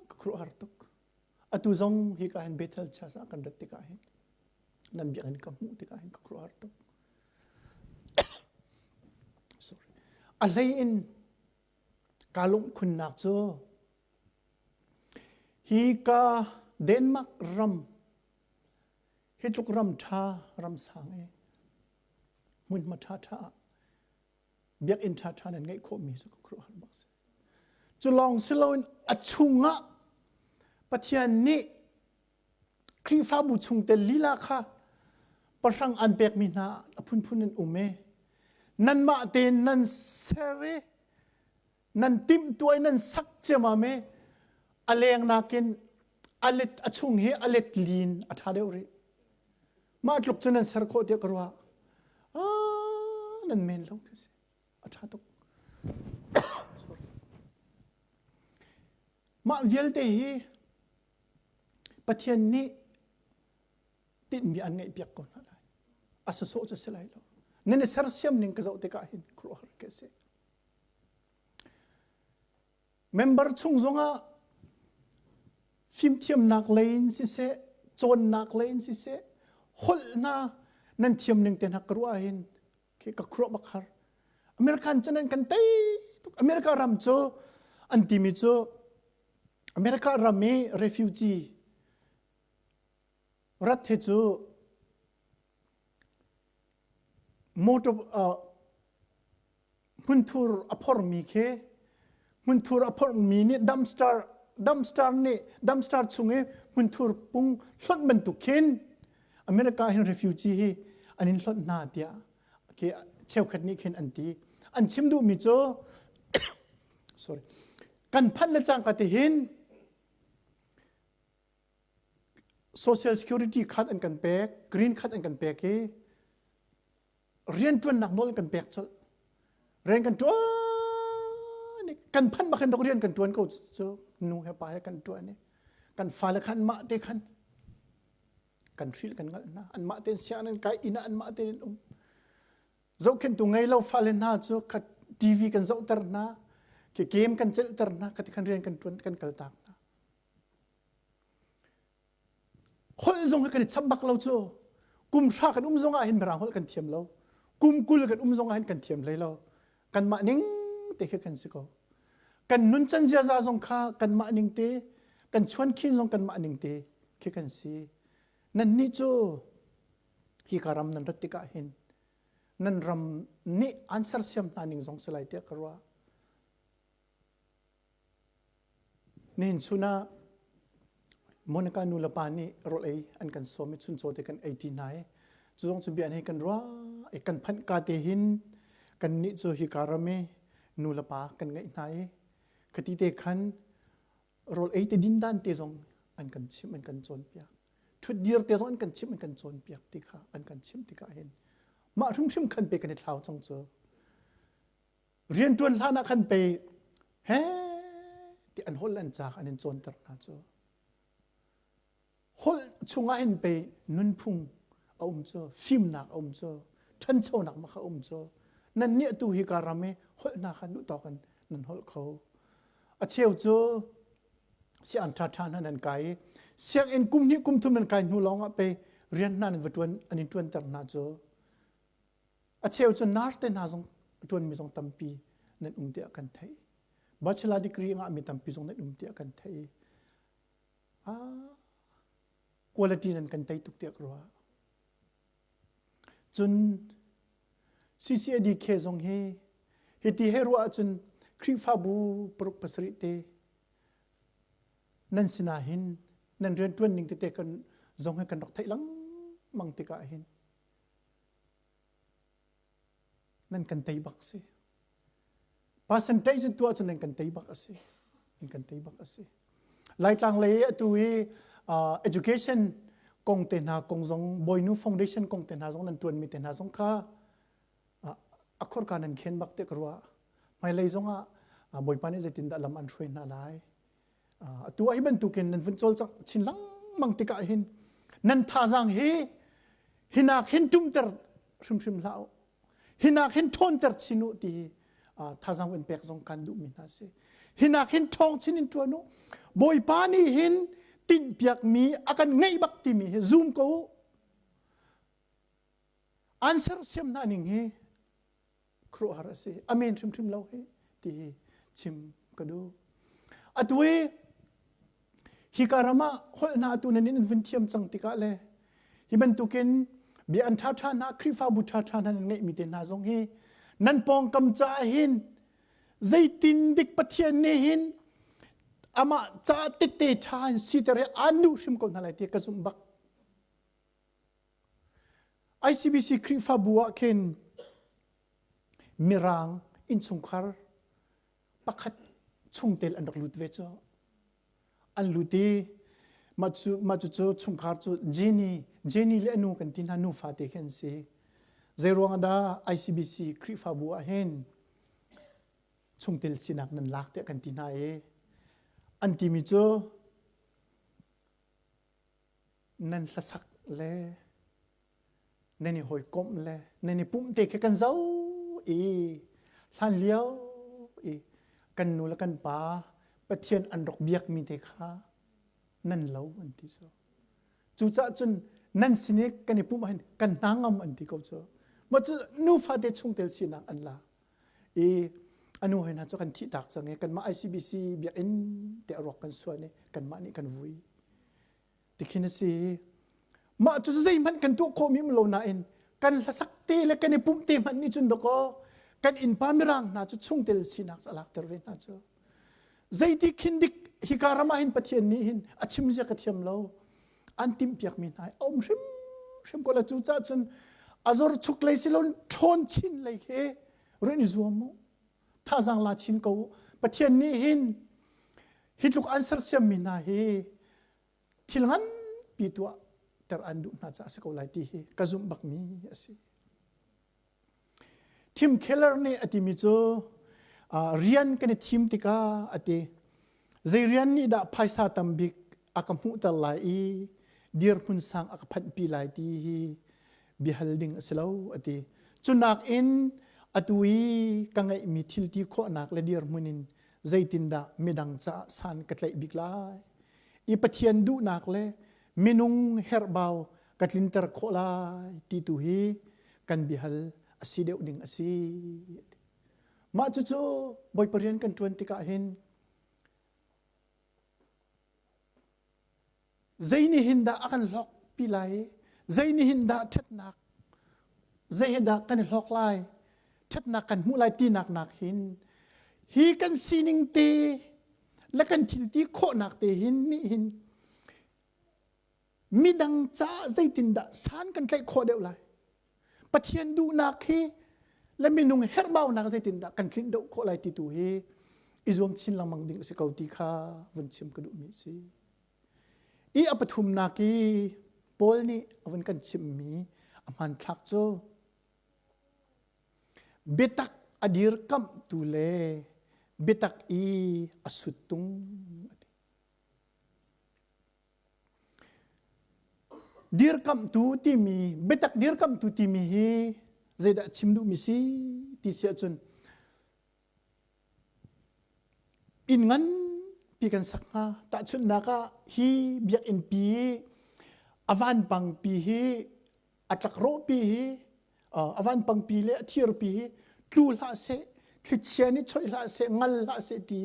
ka khuaruahhar tuk. Atu zong hika hin Bethel Church ah kan rat tikah hin nan biakinn ka hmuh tikah hin ka khuaruahhar tuk. Sorry. A hlei in kaa lungkhunnak cu hi ka Denmark ram hi tluk ram ṭha ram sang i hmunhma ṭha ṭha ah biakinn ṭha ṭha nan ngeih khawhmi cu ka khuaruahhar bak si. Cu lawng si loin a chungah Pathian nih Khrihfabu chungtel lila kha pahrang an pekmi hna a phunphun in um i nanmah tein nan ser i nan timhtuah i nan sak ciammam i a leng nakin a let a chung hi a let lin a ṭha deuh rih. Mah tluk cu nan ser khawh tiah ka ruah. Ah, nan men lo khi si. A ṭha tuk. Mah vialte hi Pathian nih tinhmi an ngeihpiak ko hna lai. A sawsawh cu si lai lo. Nan i sersiam ning ka zoh tikah hin khuaruahhar ka si. Member chung zongah fimthiamnak lei in siseh, cawnnak lei in siseh, holh hna nan thiam ning te hna ka ruah hin khi ka khuaruah bak har. American cu nan kan tei tuk. America ram cu an timi cu America ram i refugee rat hi cu motor uh, hmunthur a phormi khi hmunthur a phormi nih dumpster dumpster nih dumpster chung i hmunthur pung hlonh bantuk khin America hin refugee hi an in hlonh hna tiah khi cheukhat nih khin an ti an chim duhmi cu sorry kan phanh le cangka ti hin social security card an kan pek green card an kan pek i rianṭuannak nawl an kan pek colh rian kan ṭuan i kan phanh bak hin rian kan ṭuan ko cu nu he pa he kan ṭuan i kan fale khan mah te khan kan hrilh kan ngalh hna anmah tein sianginn an kai inn ah anmah tein an um zohkhenhtu ngei lo fale hna cu kha TV kan zohter hna khi game kan celhter hna khati khan rian kan ṭuan kan kaltak hna Holh zong hi kan i chap bak lo cu. Kum hra kan um zong ah hin Mirang holh kan thiam lo. Kum 20 kan um zong ah hin kan thiam hlei lo. Kanmah ning te khi kan si ko. Kan nuncan ziaza zong kha kanmah ning te, kan chuankhin zong kanmah ning te khi kan si. Nan nih cu hi ka ram nan rat tikah hin nan ram nih an sersiam hna ning zong si lai tiah ka ruah. Nihin chun ah Monica nu le pa nih rawl ei an kan sawm i chuncaw te kan ei ṭi hna i cu zong cu bia hi kan ruah i kan phanh ka te hin kan nih cu hika ram i nu le pa kan ngeih hna i khati te khan rawl ei te din dan te zong an kan chimh an kan cawnpiak ṭhutdir te zong an kan chimh an kan cawnpiak ti kha an kan chimh tikah hin mah hrimhrim khan pe kan i thlau cang cu. Rianṭuan hlan ah khan pei he ti an holh an caak an in cawnter hna cu. Holh chungah hin pei nunphung a um cu, fimnak a um cu, ṭhanchonak ma kha um cu. Nan nih tu hi ka ram i holh hna kha duh tawk in nan holh kho. A cheu cu siang ṭhaṭha hna nan kai i sianginn kum hnih kum thum nan kai hnu lawng ah pei rian hna nan va ṭuan an in ṭuanter hna cu. A cheu cu nurse te hna zong a ṭuanmi zong tampi nan um tiah kan theih. Bachelor degree a ngahmi tampi zong nan um tiah kan theih. Ah, quality nan kan tei tuk tiah ka ruah. Cun CCADK zong hi hiti he ruah ahcun Khrihfabu paruk pasarih te nan sinah hin nan rianṭuan ning tete kan zong hi kan rak theih lengmang tikah hin Nan kan tei bak si. Percentage in tuah cun nan kan tei bak a si. Nan kan tei bak a si. Laitlang lei atu i uh, education kong te hna kong zong Bawinu Foundation kong te hna zong nan tuanmi te hna zong kha uh, a khorka nan khen bak te ka ruah. Hmailei zong ah uh, Bawipa nih zeitindah lam an hruai hna lai. Atu ah hi bantukin nan vun cawlcangh chin lengmang tikah hin nan thazaang hi hinak hin ṭumter hrimhrim hlah u. Hinak hin ṭhawnter chin u ti hi thazaang vun pek zong kan duhmi hna si. Hinak hin ṭhawng chin in ṭuan u. Bawipa nih hin tinhpiakmi a kan ngeih bak timi hi zum ko u. An sersiam hna ning hi khuaruahhar a si. A men hrimhrim lo hi ti hi chim ka duh. Atu i hika ram ah holh hna atu nan in vun thiam cang tikah le hi bantukin bia an ṭhaṭha hna Khrihfabu ṭhaṭha hna nan ngeihmi te hna zong hi nan pawngkam caah hin zeitin dik Pathian nih hin amah caah tette ṭha in siter hi aan duh hrim ko hna lai ti ka zumh bak. ICBC Khrihfabu ah khin Mirang innchungkhar pakhat chungtel an rak lut ve cu. An lut i mah cu mah cucu chungkhar cu Jenny Jenny le a nu kan ti hna nufa te khi an si. Zeiruang ah dah ICBC Khrihfabu ah hin chungtel sinak nan lak tiah kan ti hna i an timi cu Nan hlasak le nan i hawikomh le nan i pumh te khi kan zoh i hlan lio i kan nu le kan pa Pathian an rak biakmi te kha nan lo an ti cu. Cucaah cun nan sin i kan i pumh ahhin kan hna ngam an ti ko cu. Mah cu nufa te chungtel sinak an la. I a nu hoi hna cu kan thih tak cang i kanmah ICBC biakinn te a ruak kan suan i kanmah nih kan vui. Tikhin a si. Mah cu zeihmanh kan tuah khawhmi um lo nain kan hlasak te le kan i pumh te hmanh nih cun dakaw kan innpa mirang hna cu chungtel sinak a lakter ve hna cu. Zeiti khin dik hika ram ah hin Pathian nih hin a chim zia ka thiam lo. An timhpiakmi hna a um hrimhrim ko la cu cah cun a zor chuk lei silon ṭhawn chin lei khi rian i zuam mu. Thazaang la chin ko u. Pathian nih hin hi tluk an sersiammi hna hi thil nganpi tuah ter an duh hna caah a si ko lai ti hi ka zumh bakmi a si. Tim Keller nih a timi cu rian kan i thim tikah a ti zei rian nih dah phaisa tam bik a ka hmuhter lai i dirhmun sang a ka phanhpi lai ti hi biahal ding a si lo a ti. Cu nakin atu i ka ngeihmi thil ti khawhnak le dirhmun in zeitindah midang caah san ka tlaih bik lai i Pathian duhnak le minung herhbau ka tlinter khawh lai ti tu hi kan biahal a si deuh ding a si. Mah cucu Bawipa rian kan ṭuan tikah hin zei nih hin dah a kan hlawk pi lai zei nih hin dah ṭhatnak zei hin dah kan i hlawk lai ṭhatnak kan hmuh lai tinak nak hin hi kan sining te le kan thil ti khawhnak te hin nih hin midang caah zeitindah san kan tlaih khawh deuh lai Pathian duhnak hi le minung herhbaunak zeitindah kan tlinh deuh khawh lai ti tu hi i zuam chin lengmang ding a si ko ti kha vun chim ka duhmi a si. I a pathumnak i Paul nih a vun kan chimmi a hmanthlak cu biatak a dirkamhtu le biatak i a suttung a ti. Dirkamhtu timi, biatak dirkamhtu timi hi zeidah chim duhmi si ti si ahcun inn nganpi kan sak hnga. Tahchunhnak ah hi biakinn pi a vanpangpi hi a tlakrawhpi hi a vanpangpi le a thirpi hi tlu hlah seh, thlichia nih choih hlah seh, ngal hlah seh ti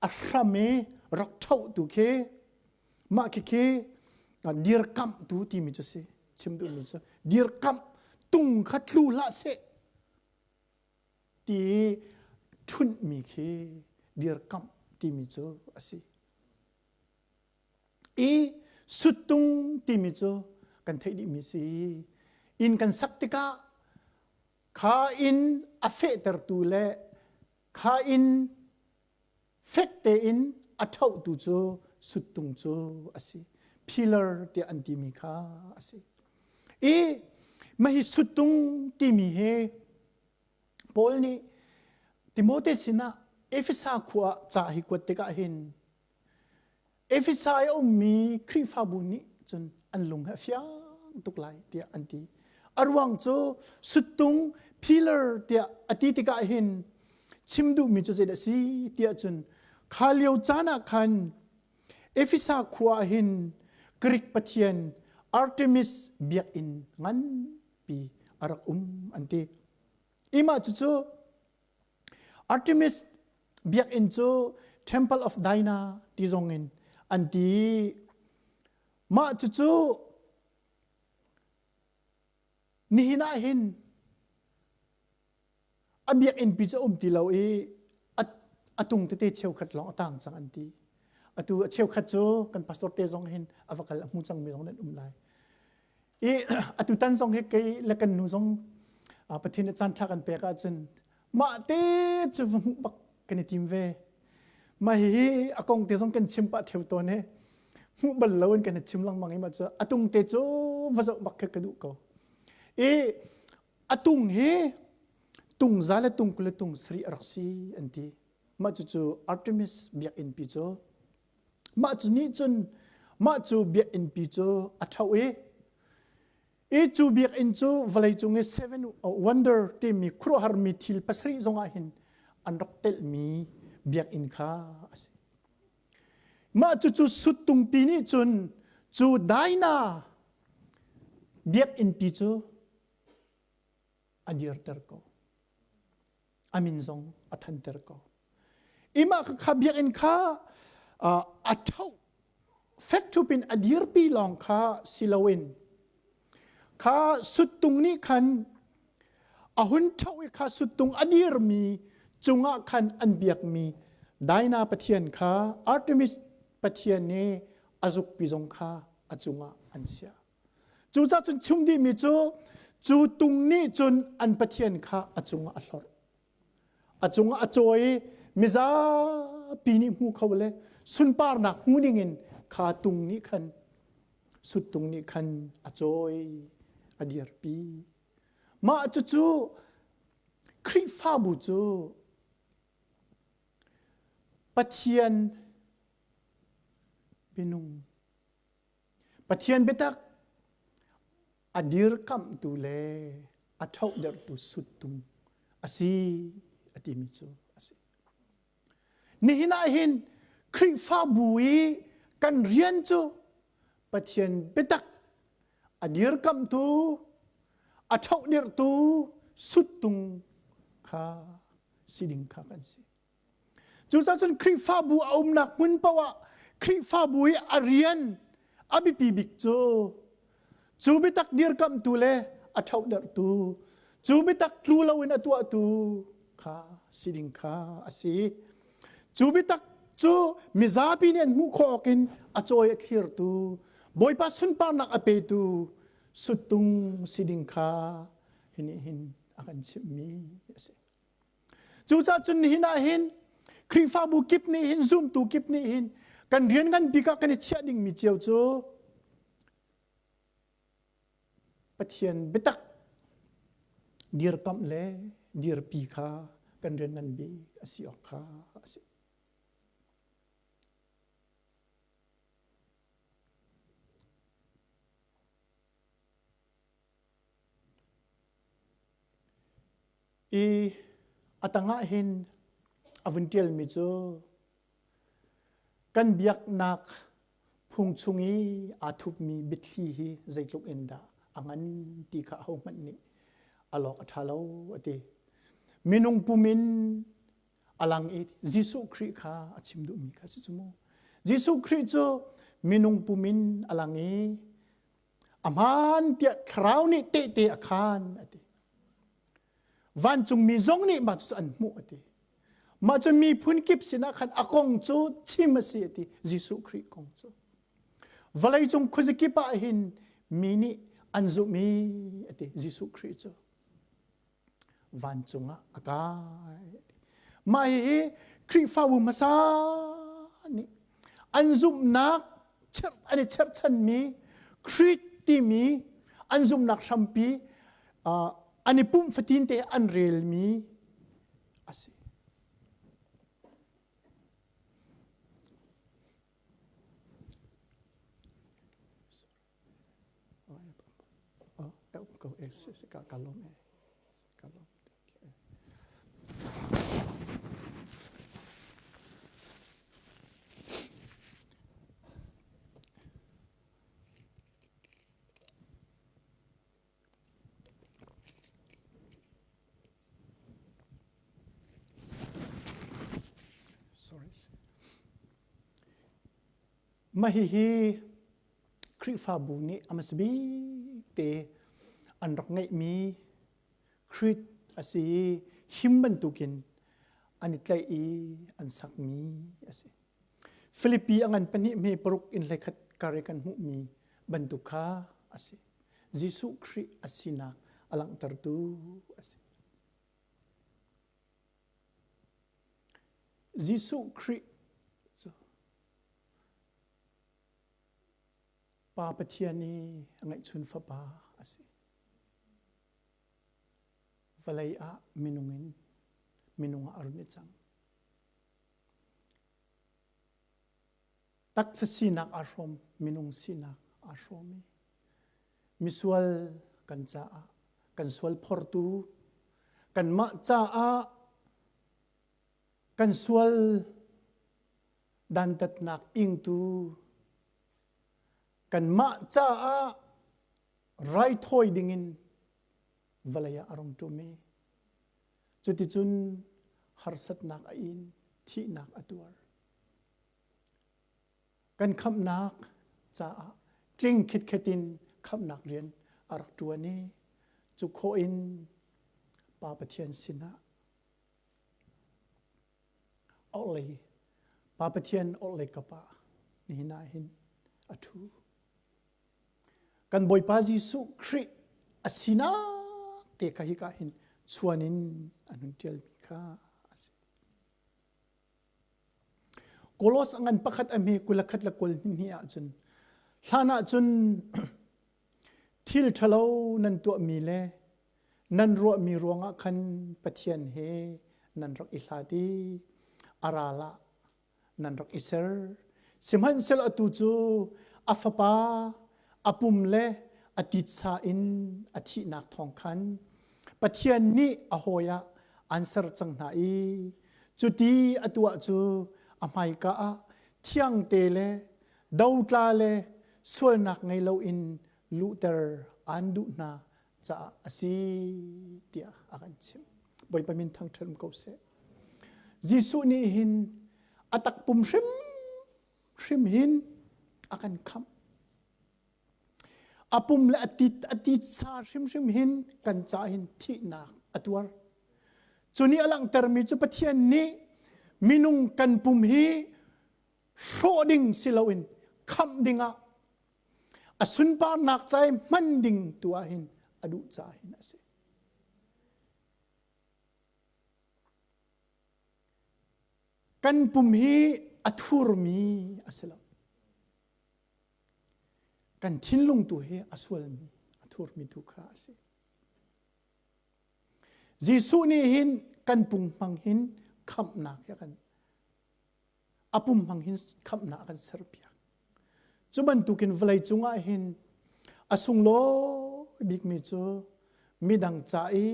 a hram i rak ṭhohtu khi mah khikhi dirkamhtu timi cu si chim duhmi cu dirkamh tung kha tlu hlah seh ti ṭhunhmi khi dirkamh timi cu a si i suttung timi cu kan theih dihmi si inn kan sak tikah kha inn a fehtertu le Kha in fek tein a ṭhohtu cu suttung cu a si. Pillar tiah an timi kha a si. I mah hi suttung timi hi Paul nih Timote sinah Efesa khua ah ca hi kuat tikah hin Efesa i a ummi Khrihfabu nih cun an lung he a fiang tuk lai tiah an ti. A ruang cu suttung pillar tiah a ti tikah hin chim duhmi cu zeidah a si tiah cun kha lio caan ah khan Efesa khua ah hin Greek pathian Artemis biakinn nganpi a rak um an ti. Imah cucu Artemis biakinn cu Temple of Dinah ti zong in an ti. Mah cucu nihin ah hin a biakinn pi cu a um ti lo i a tung tete cheukhat lawng a tang cang an ti. Atu a cheukhat cu kan pastor te zong hin a va kal a hmu cangmi zong nan um lai. I atutan zong hi kei le kan nu zong Pathian nih caan ṭha kan pek ahcun mah te cu va hmuh bak kan i tim ve. Mah hihi a kong te zong kan chim pah ṭheo tawn i hmuh bal lo in kan i chim lengmang i mah cu a tung te cu va zoh bak khi ka duh ko. I a tung hi tung za le tung 20 le tung sarih a rak si an ti. Mah cucu Artemis biakinn pi cu Mah cu nih cun mah cu biakinnpi cu a ṭho i i cu biakinn cu vawleicung i seven wonder timi khuaruahharmi thil pasarih zongah hin an rak telhmi biakinn kha a si. Mah cucu suttungpi nih cun cu Daina biakinnpi cu a dirter ko. A min zong a thanter ko. Imah kha biakinn kha a ṭho fek ṭhup in a dirpi lawng kha si loin kha suttung nih khan a hun ṭho i kha suttung a dirmi cungah khan an biakmi Daina pathian kha Artemis pathian nih a zukpi zong kha a cungah an chiah. Cucaah cun chim dihmi cu cu tung nih cun an pathian kha a cungah a hlorh. A cungah a cawi i mizapi nih hmu kho le sunparnak hmu dingin kha tung nih khan suttung nih khan a cawi a dirpi. Mah cucu Khrihfabu cu Pathian minung Pathian biatak a dirkamhtu le a ṭhohderhtu suttung a si a timi cu a si. Nihin ah hin Khrihfabu i kan rian cu Pathian biatak a dirkamhtu, A ṭhohdirhtu suttung kha si ding kha kan si. Cucaah cun Khrihfabu a umnak hmun paoh ah Khrihfabu i a rian a biapi bik cu cu biatak dirkamhtu le a ṭhohderhtu, cu biatak tlu loin a tuahtu kha si ding kha a si. Cu biatak cu mizapi nih an hmuh khawh awkin a cawi a thlirtu, Bawipa sunparnak a petu suttung si ding kha hi nih hin a kan chimhmi a si. Cucaah cun nihin ah hin Khrihfabu kip nih hin zumtu kip nih hin kan rian ngan bik ah kan i chiah dingmi cio cu Pathian biatak dirkamh le dirpi kha kan rian ngan bik a si awk kha a si. I a tangah hin a vun ṭialmi cu kan biaknak phung chung i aa thupmi biathli hi zeitluk in dah a ngan ti kha ahohmanh nih a lawk a ṭha lo a ti. Minung pum in a lang i Jesuh Khrih kha a chim duhmi kha si cu mu. Jesuh Khrih cu minung pum in a lang i A hmaan tiah thlarau nih tehte a khaan a ti. Vancungmi zong nih mah cu an hmuh a ti. Mah cu miphun kip sinah khan a kong cu chim a si a ti. Jesuh Khrih kong cu. Vawleicung khuazakip ah hin mi nih an zumh i a ti Jesuh Khrih cu. Vancung ah a kai. Mah hihi Khrihfabu hmasa nih an zumhnak an i cherhchanmi Khrih timi an zumhnak hrampi an i pumh fatin te an relmi a si. Sorry. Mah hihi Khrihfabu nih a hmasa bik te an rak ngeihmi Creed a si i him bantukin an i tlaih i an sakmi a si. Filipi a ngan pahnih hme paruk in hleikhat kar i kan hmuhmi bantuk kha a si. Jesuh Khrih a sinak a langhtertu a si. Jesuh Khrih cu Pa Pathian i a ngeihchun fapa a si. Vawlei ah minung in minung ah a run i cang. Taksa sinak aa hrawm, minung sinak aa hrawm i misual kan caah kan sual phortu kanmah caah kan sual dantatnak ingtu kanmah caah raithawi dingin vawlei ah a rung ṭum i cuticun harsatnak a in thihnak a tuar kan khamhnak caah tling khitkhet in khamhnak rian a rak ṭuan i cu khawh in Pa Pathian sinah orhlei Pa Pathian orhlei kap ah nihin ah hin a ṭhu. Kan Bawipa Jesuh Khrih a sinak te kha hika hin chuan in an hun ṭialmi kha a si. Kolos a ngan pakhat a hme 21 le 22 ahcun hlan ahcun thil ṭhalo nan tuahmi le nan ruahmi ruangah khan Pathian he nan rak i hlat i a ral ah nan rak i ser. Sihmanhsehlaw atu cu a fapa a pum le a titsa in a thihnak thawng khan Pathian nih a hawi ah an ser cang hna i cuti a tuah cu a hmaika ah thiangte le dotla le sualnak ngei loin luhter aan duh hna. caah a si tiah a kan chimh. Bawipa min thangṭhat um ko seh. Jesuh nih hin a takpum hrim hrim hin a kan khamh. A pum le a tit a titsa hrimhrim hin kan ca hin thihnak a tuar. Cu nih a langhtermi cu Pathian nih minung kan pum hi hrawh ding si loin khamh dingah a sunparnak ca i hman ding tu ah hin a duh caah hin a si. Kan pum hi a thurmi a si lo. Kan thinlung tu hi a sualmi, a thurmi tu kha a si. Jesuh nih hin kan pung hmang hin khamhnak hi a kan a pum hmang hin khamhnak a kan serpiak. Cu bantukin vawlei cungah hin a sunglawi bikmi cu midang ca i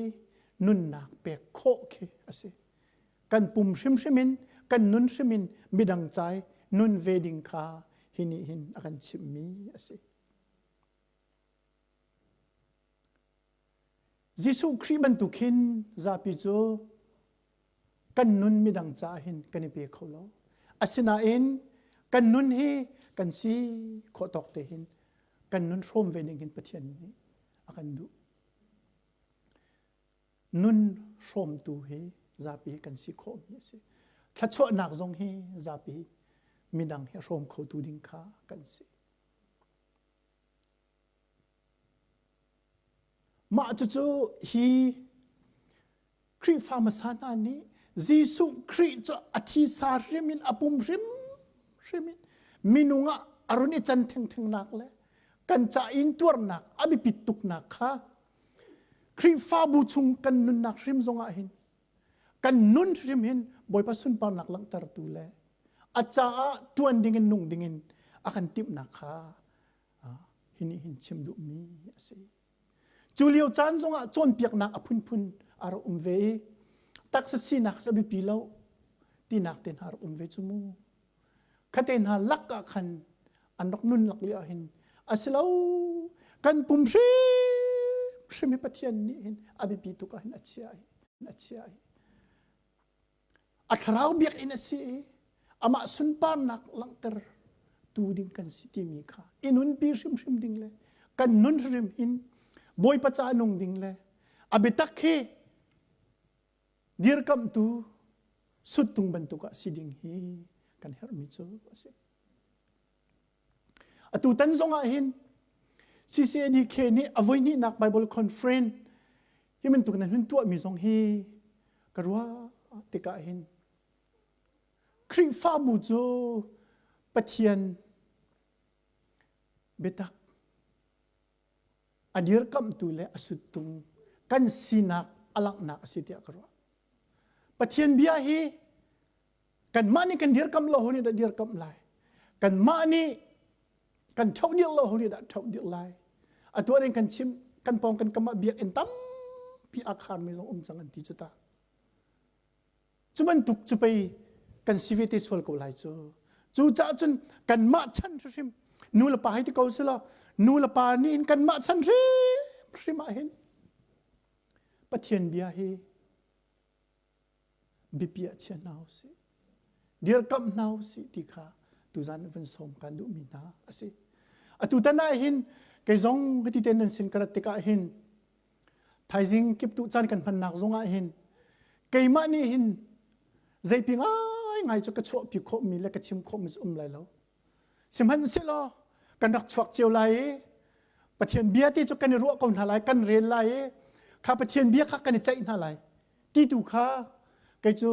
nunnak pek khawh khi a si. Kan pum hrimhrim in kan nun hrim in midang ca i nun ve ding kha hi nih hin a kan chimhmi a si. Jesuh Khrih bantuk hin zapi cu kan nun midang caah hin kan i pe kho lo. Asinain kan nun hi kan si khawh tawk te hin kan nun hrawm ve ning hin Pathian nih a kan duh. Nun hrawmtu hi zapi kan si khawhmi a si. Thlachuahnak zong hi zapi midang hi a hrawm khotu ding kha kan si. Mah cucu hi Khrihfa hmasa hna nih Jesuh Khrih cu a thisa hrim in a pum hrimhrim in minung ah a run i can thengthengnak le kan ca in tuarnak a biapit tuknak kha Khrihfabu chung kan nunnak hrim zongah hin kan nun hrim hin Bawipa sunparnak langhtertu le a caah ṭuan dingin nung dingin a kan timhnak kha hi nih hin chim duhmi a si. Cu lio caan zongah cawnpiaknak a phunphun a rak um ve i taksa sinak a biapi lo tinak te hna rak um ve cu mu. Khate hna lak ah khan an rak nun lak lio hin a si lo kan pum hrimhrim hi Pathian nih hin a biapi tuk ah hin a chia hi a chia hi A thlarau biakinn a si i amah sunparnak langhter tu ding kan si timi kha i nunpi hrimhrim ding le kan nun hrim hin Bawipa ca nung ding le a biatak hi dirkamhtu suttung bantuk ah si ding hi kan herhmi cu a si. Atu tan zong ah hin CCADK nih a voihnihnak Bible Conference hi bantuk nan hun tuahmi zong hi ka ruah tikah hin Khrihfabu cu Pathian biatak a dirkamhtu le a suttung kan sinak a langhnak a si tiah ka ruah. Pathian bia hi Kanmah nih kan dirkamh lo ho nih dah dirkamh lai? Kanmah nih kan ṭhoh dir lo ho nih dah ṭhoh dir lai? Atu ah kan chim kan pawng kan kam ah biakinn tampi aa kharmi zong um cang an ti cu ta. Cu bantuk cu pei kan si ve te sual ko lai cu. Cucaah cun kanmah chan hrimhrim nu le pa hei ti ko si law nu le pa nih in kanmah chan hrimhrim ah hin Pathian bia hi biapi ah chia hna usih dirkamh hna usih ti kha tuzan vun sawm kan duhmi hna a si atu tan ah hin kei zong hiti ten nan sin ka rat tikah hin thaizing kiptu caan kan hmannak zong ah hin keimah nih hin zeipi ngai ngai cu ka chuahpi khawhmi le ka chim khawhmi cu um lai lo Sihmanhsehlaw kan rak chuak cio lai i Pathian bia ti cu kan i ruah ko hna lai, kan rel lai i kha Pathian bia kha kan i ceih hna lai ti tu kha kei cu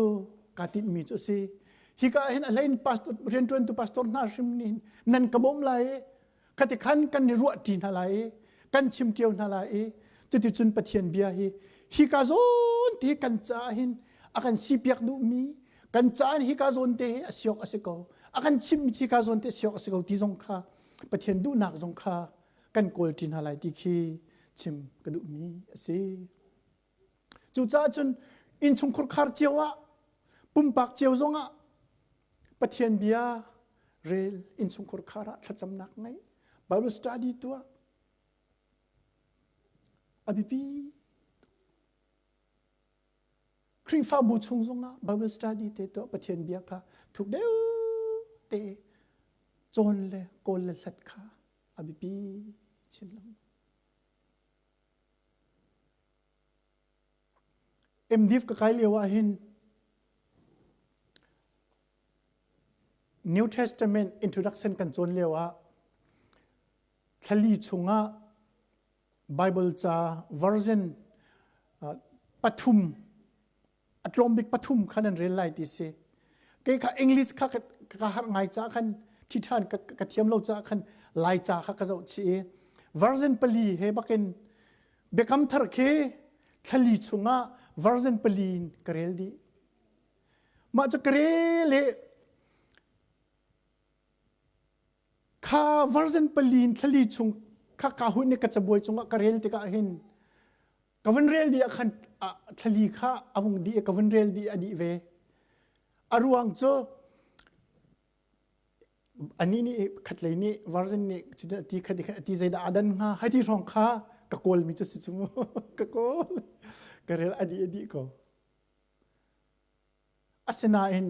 kaa tinhmi cu a si. Hika ah hin a hlein pastor rianṭuantu pastor hna hrim nih nan ka bawmh lai i khati khan kan i ruah ṭi hna lai i kan chim ṭio hna lai i cuticun Pathian bia hi hika zawn te kan caah hin a kan sipiak duhmi kan caah hika zawn te hi a siok a si ko a kan chimhmi hika zawn te siok a si ko ti zong kha Pathian duhnak zong kha kan kawl ṭi hna lai ti khi chim ka duhmi a si. Cucaah cun innchungkhur khar cio ah pumpak cio zongah Pathian bia rel innchungkhur khar ah thlacamnak ngeih Bible study tuah. A biapi. Khrihfabu chung zongah Bible study te tuah Pathian bia kha thuk deuh te cawn le kawl le hlat kha a biapi chin lengmang. MDiv ka kai lio ah hin New Testament introduction kan cawn lio ah thlali chungah Bible ca version pathum a tlawm bik pathum khan an rel lai ti si. Kei kha English kha ka harh ngai ca khan ṭhi ṭhan ka thiam lo ca khan Lai ca kha ka zoh chih i version pali he bakin Biakam thar khi thlali chungah version pali in ka rel dih. Mah cu ka rel i Kha version pali in thlali chung kha ka hun i ka cabuai cungah ka rel tikah hin ka vun rel dih ah khan thlali kha a vung dih i ka vun rel dih a dih ve. A ruang cu anih nih khatlei nih version nih cutin a ti khat a ti zeidah a dan hnga hai ti hrawng kha ka kawlmi cu si cu mu ka kawl ka rel a dih a dih ko. Asinain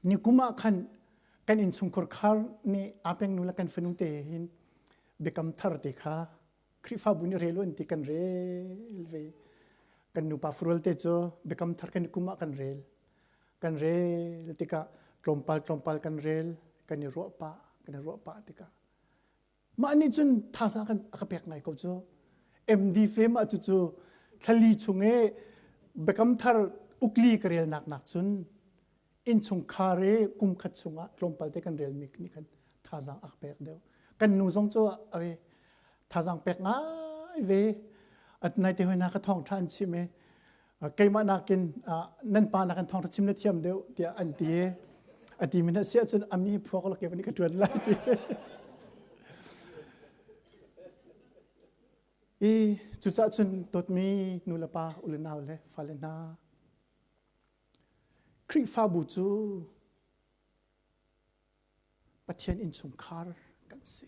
nikum ah khan kan innchungkhar khar nih aa pengnu le kan fanu te hin biakam thar te kha Khrihfabu nih rel u an ti kan rel ve. Kan nupa furual te cu biakam thar kan kum ah kan rel. Kan rel tikah tlawmpal tlawmpal kan rel, kan i ruah pah, kan i ruah pah tikah Mah nih cun thazaang kan a ka pek ngai ko cu. MD fem ah cucu thlali chung i biakam thar ukli ka relnak nak cun innchungkhar i kum khat chungah tlawmpal te kan relmi nih khan thazaang a ka pek deuh. Kan nu zong cu a thazaang pek ngai ve. At nai te hoi na ka thawng ṭha an chim i keimah nakin nan pa nakin thawngṭha chim na thiam deuh tiah an ti a ti mi na si ahcun ami phuak lo ke ka ṭuan lai ti i cucaah cun dawtmi nu le pa u le nau le fale hna Khrihfabu cu Pathian innchungkhar kan si.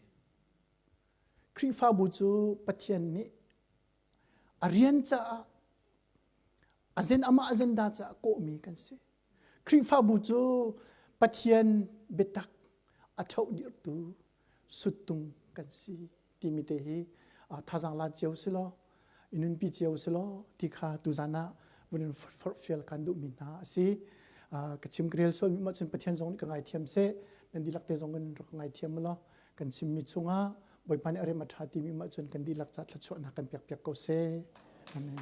Khrihfabu cu Pathian nih a rian caah a zen amah agenda caah kawhmi kan si. Khrihfabu cu Pathian biatak a ṭhoh dirhtu suttung kan si timi te hi thazaang la cio si law i nunpi cio si law ti kha tuzan ah vun in forhfial kan duhmi hna a si. Ka chim ka rel sualmi ma cun Pathian zong nih ka ngaithiam seh nan dihlak te zong in rak ka ngaithiam law kan chimmi chungah Bawipa nih a rem a ṭha timi ma cun kan dihlak ca thluachuahnak kan pek piak ko seh. Amen.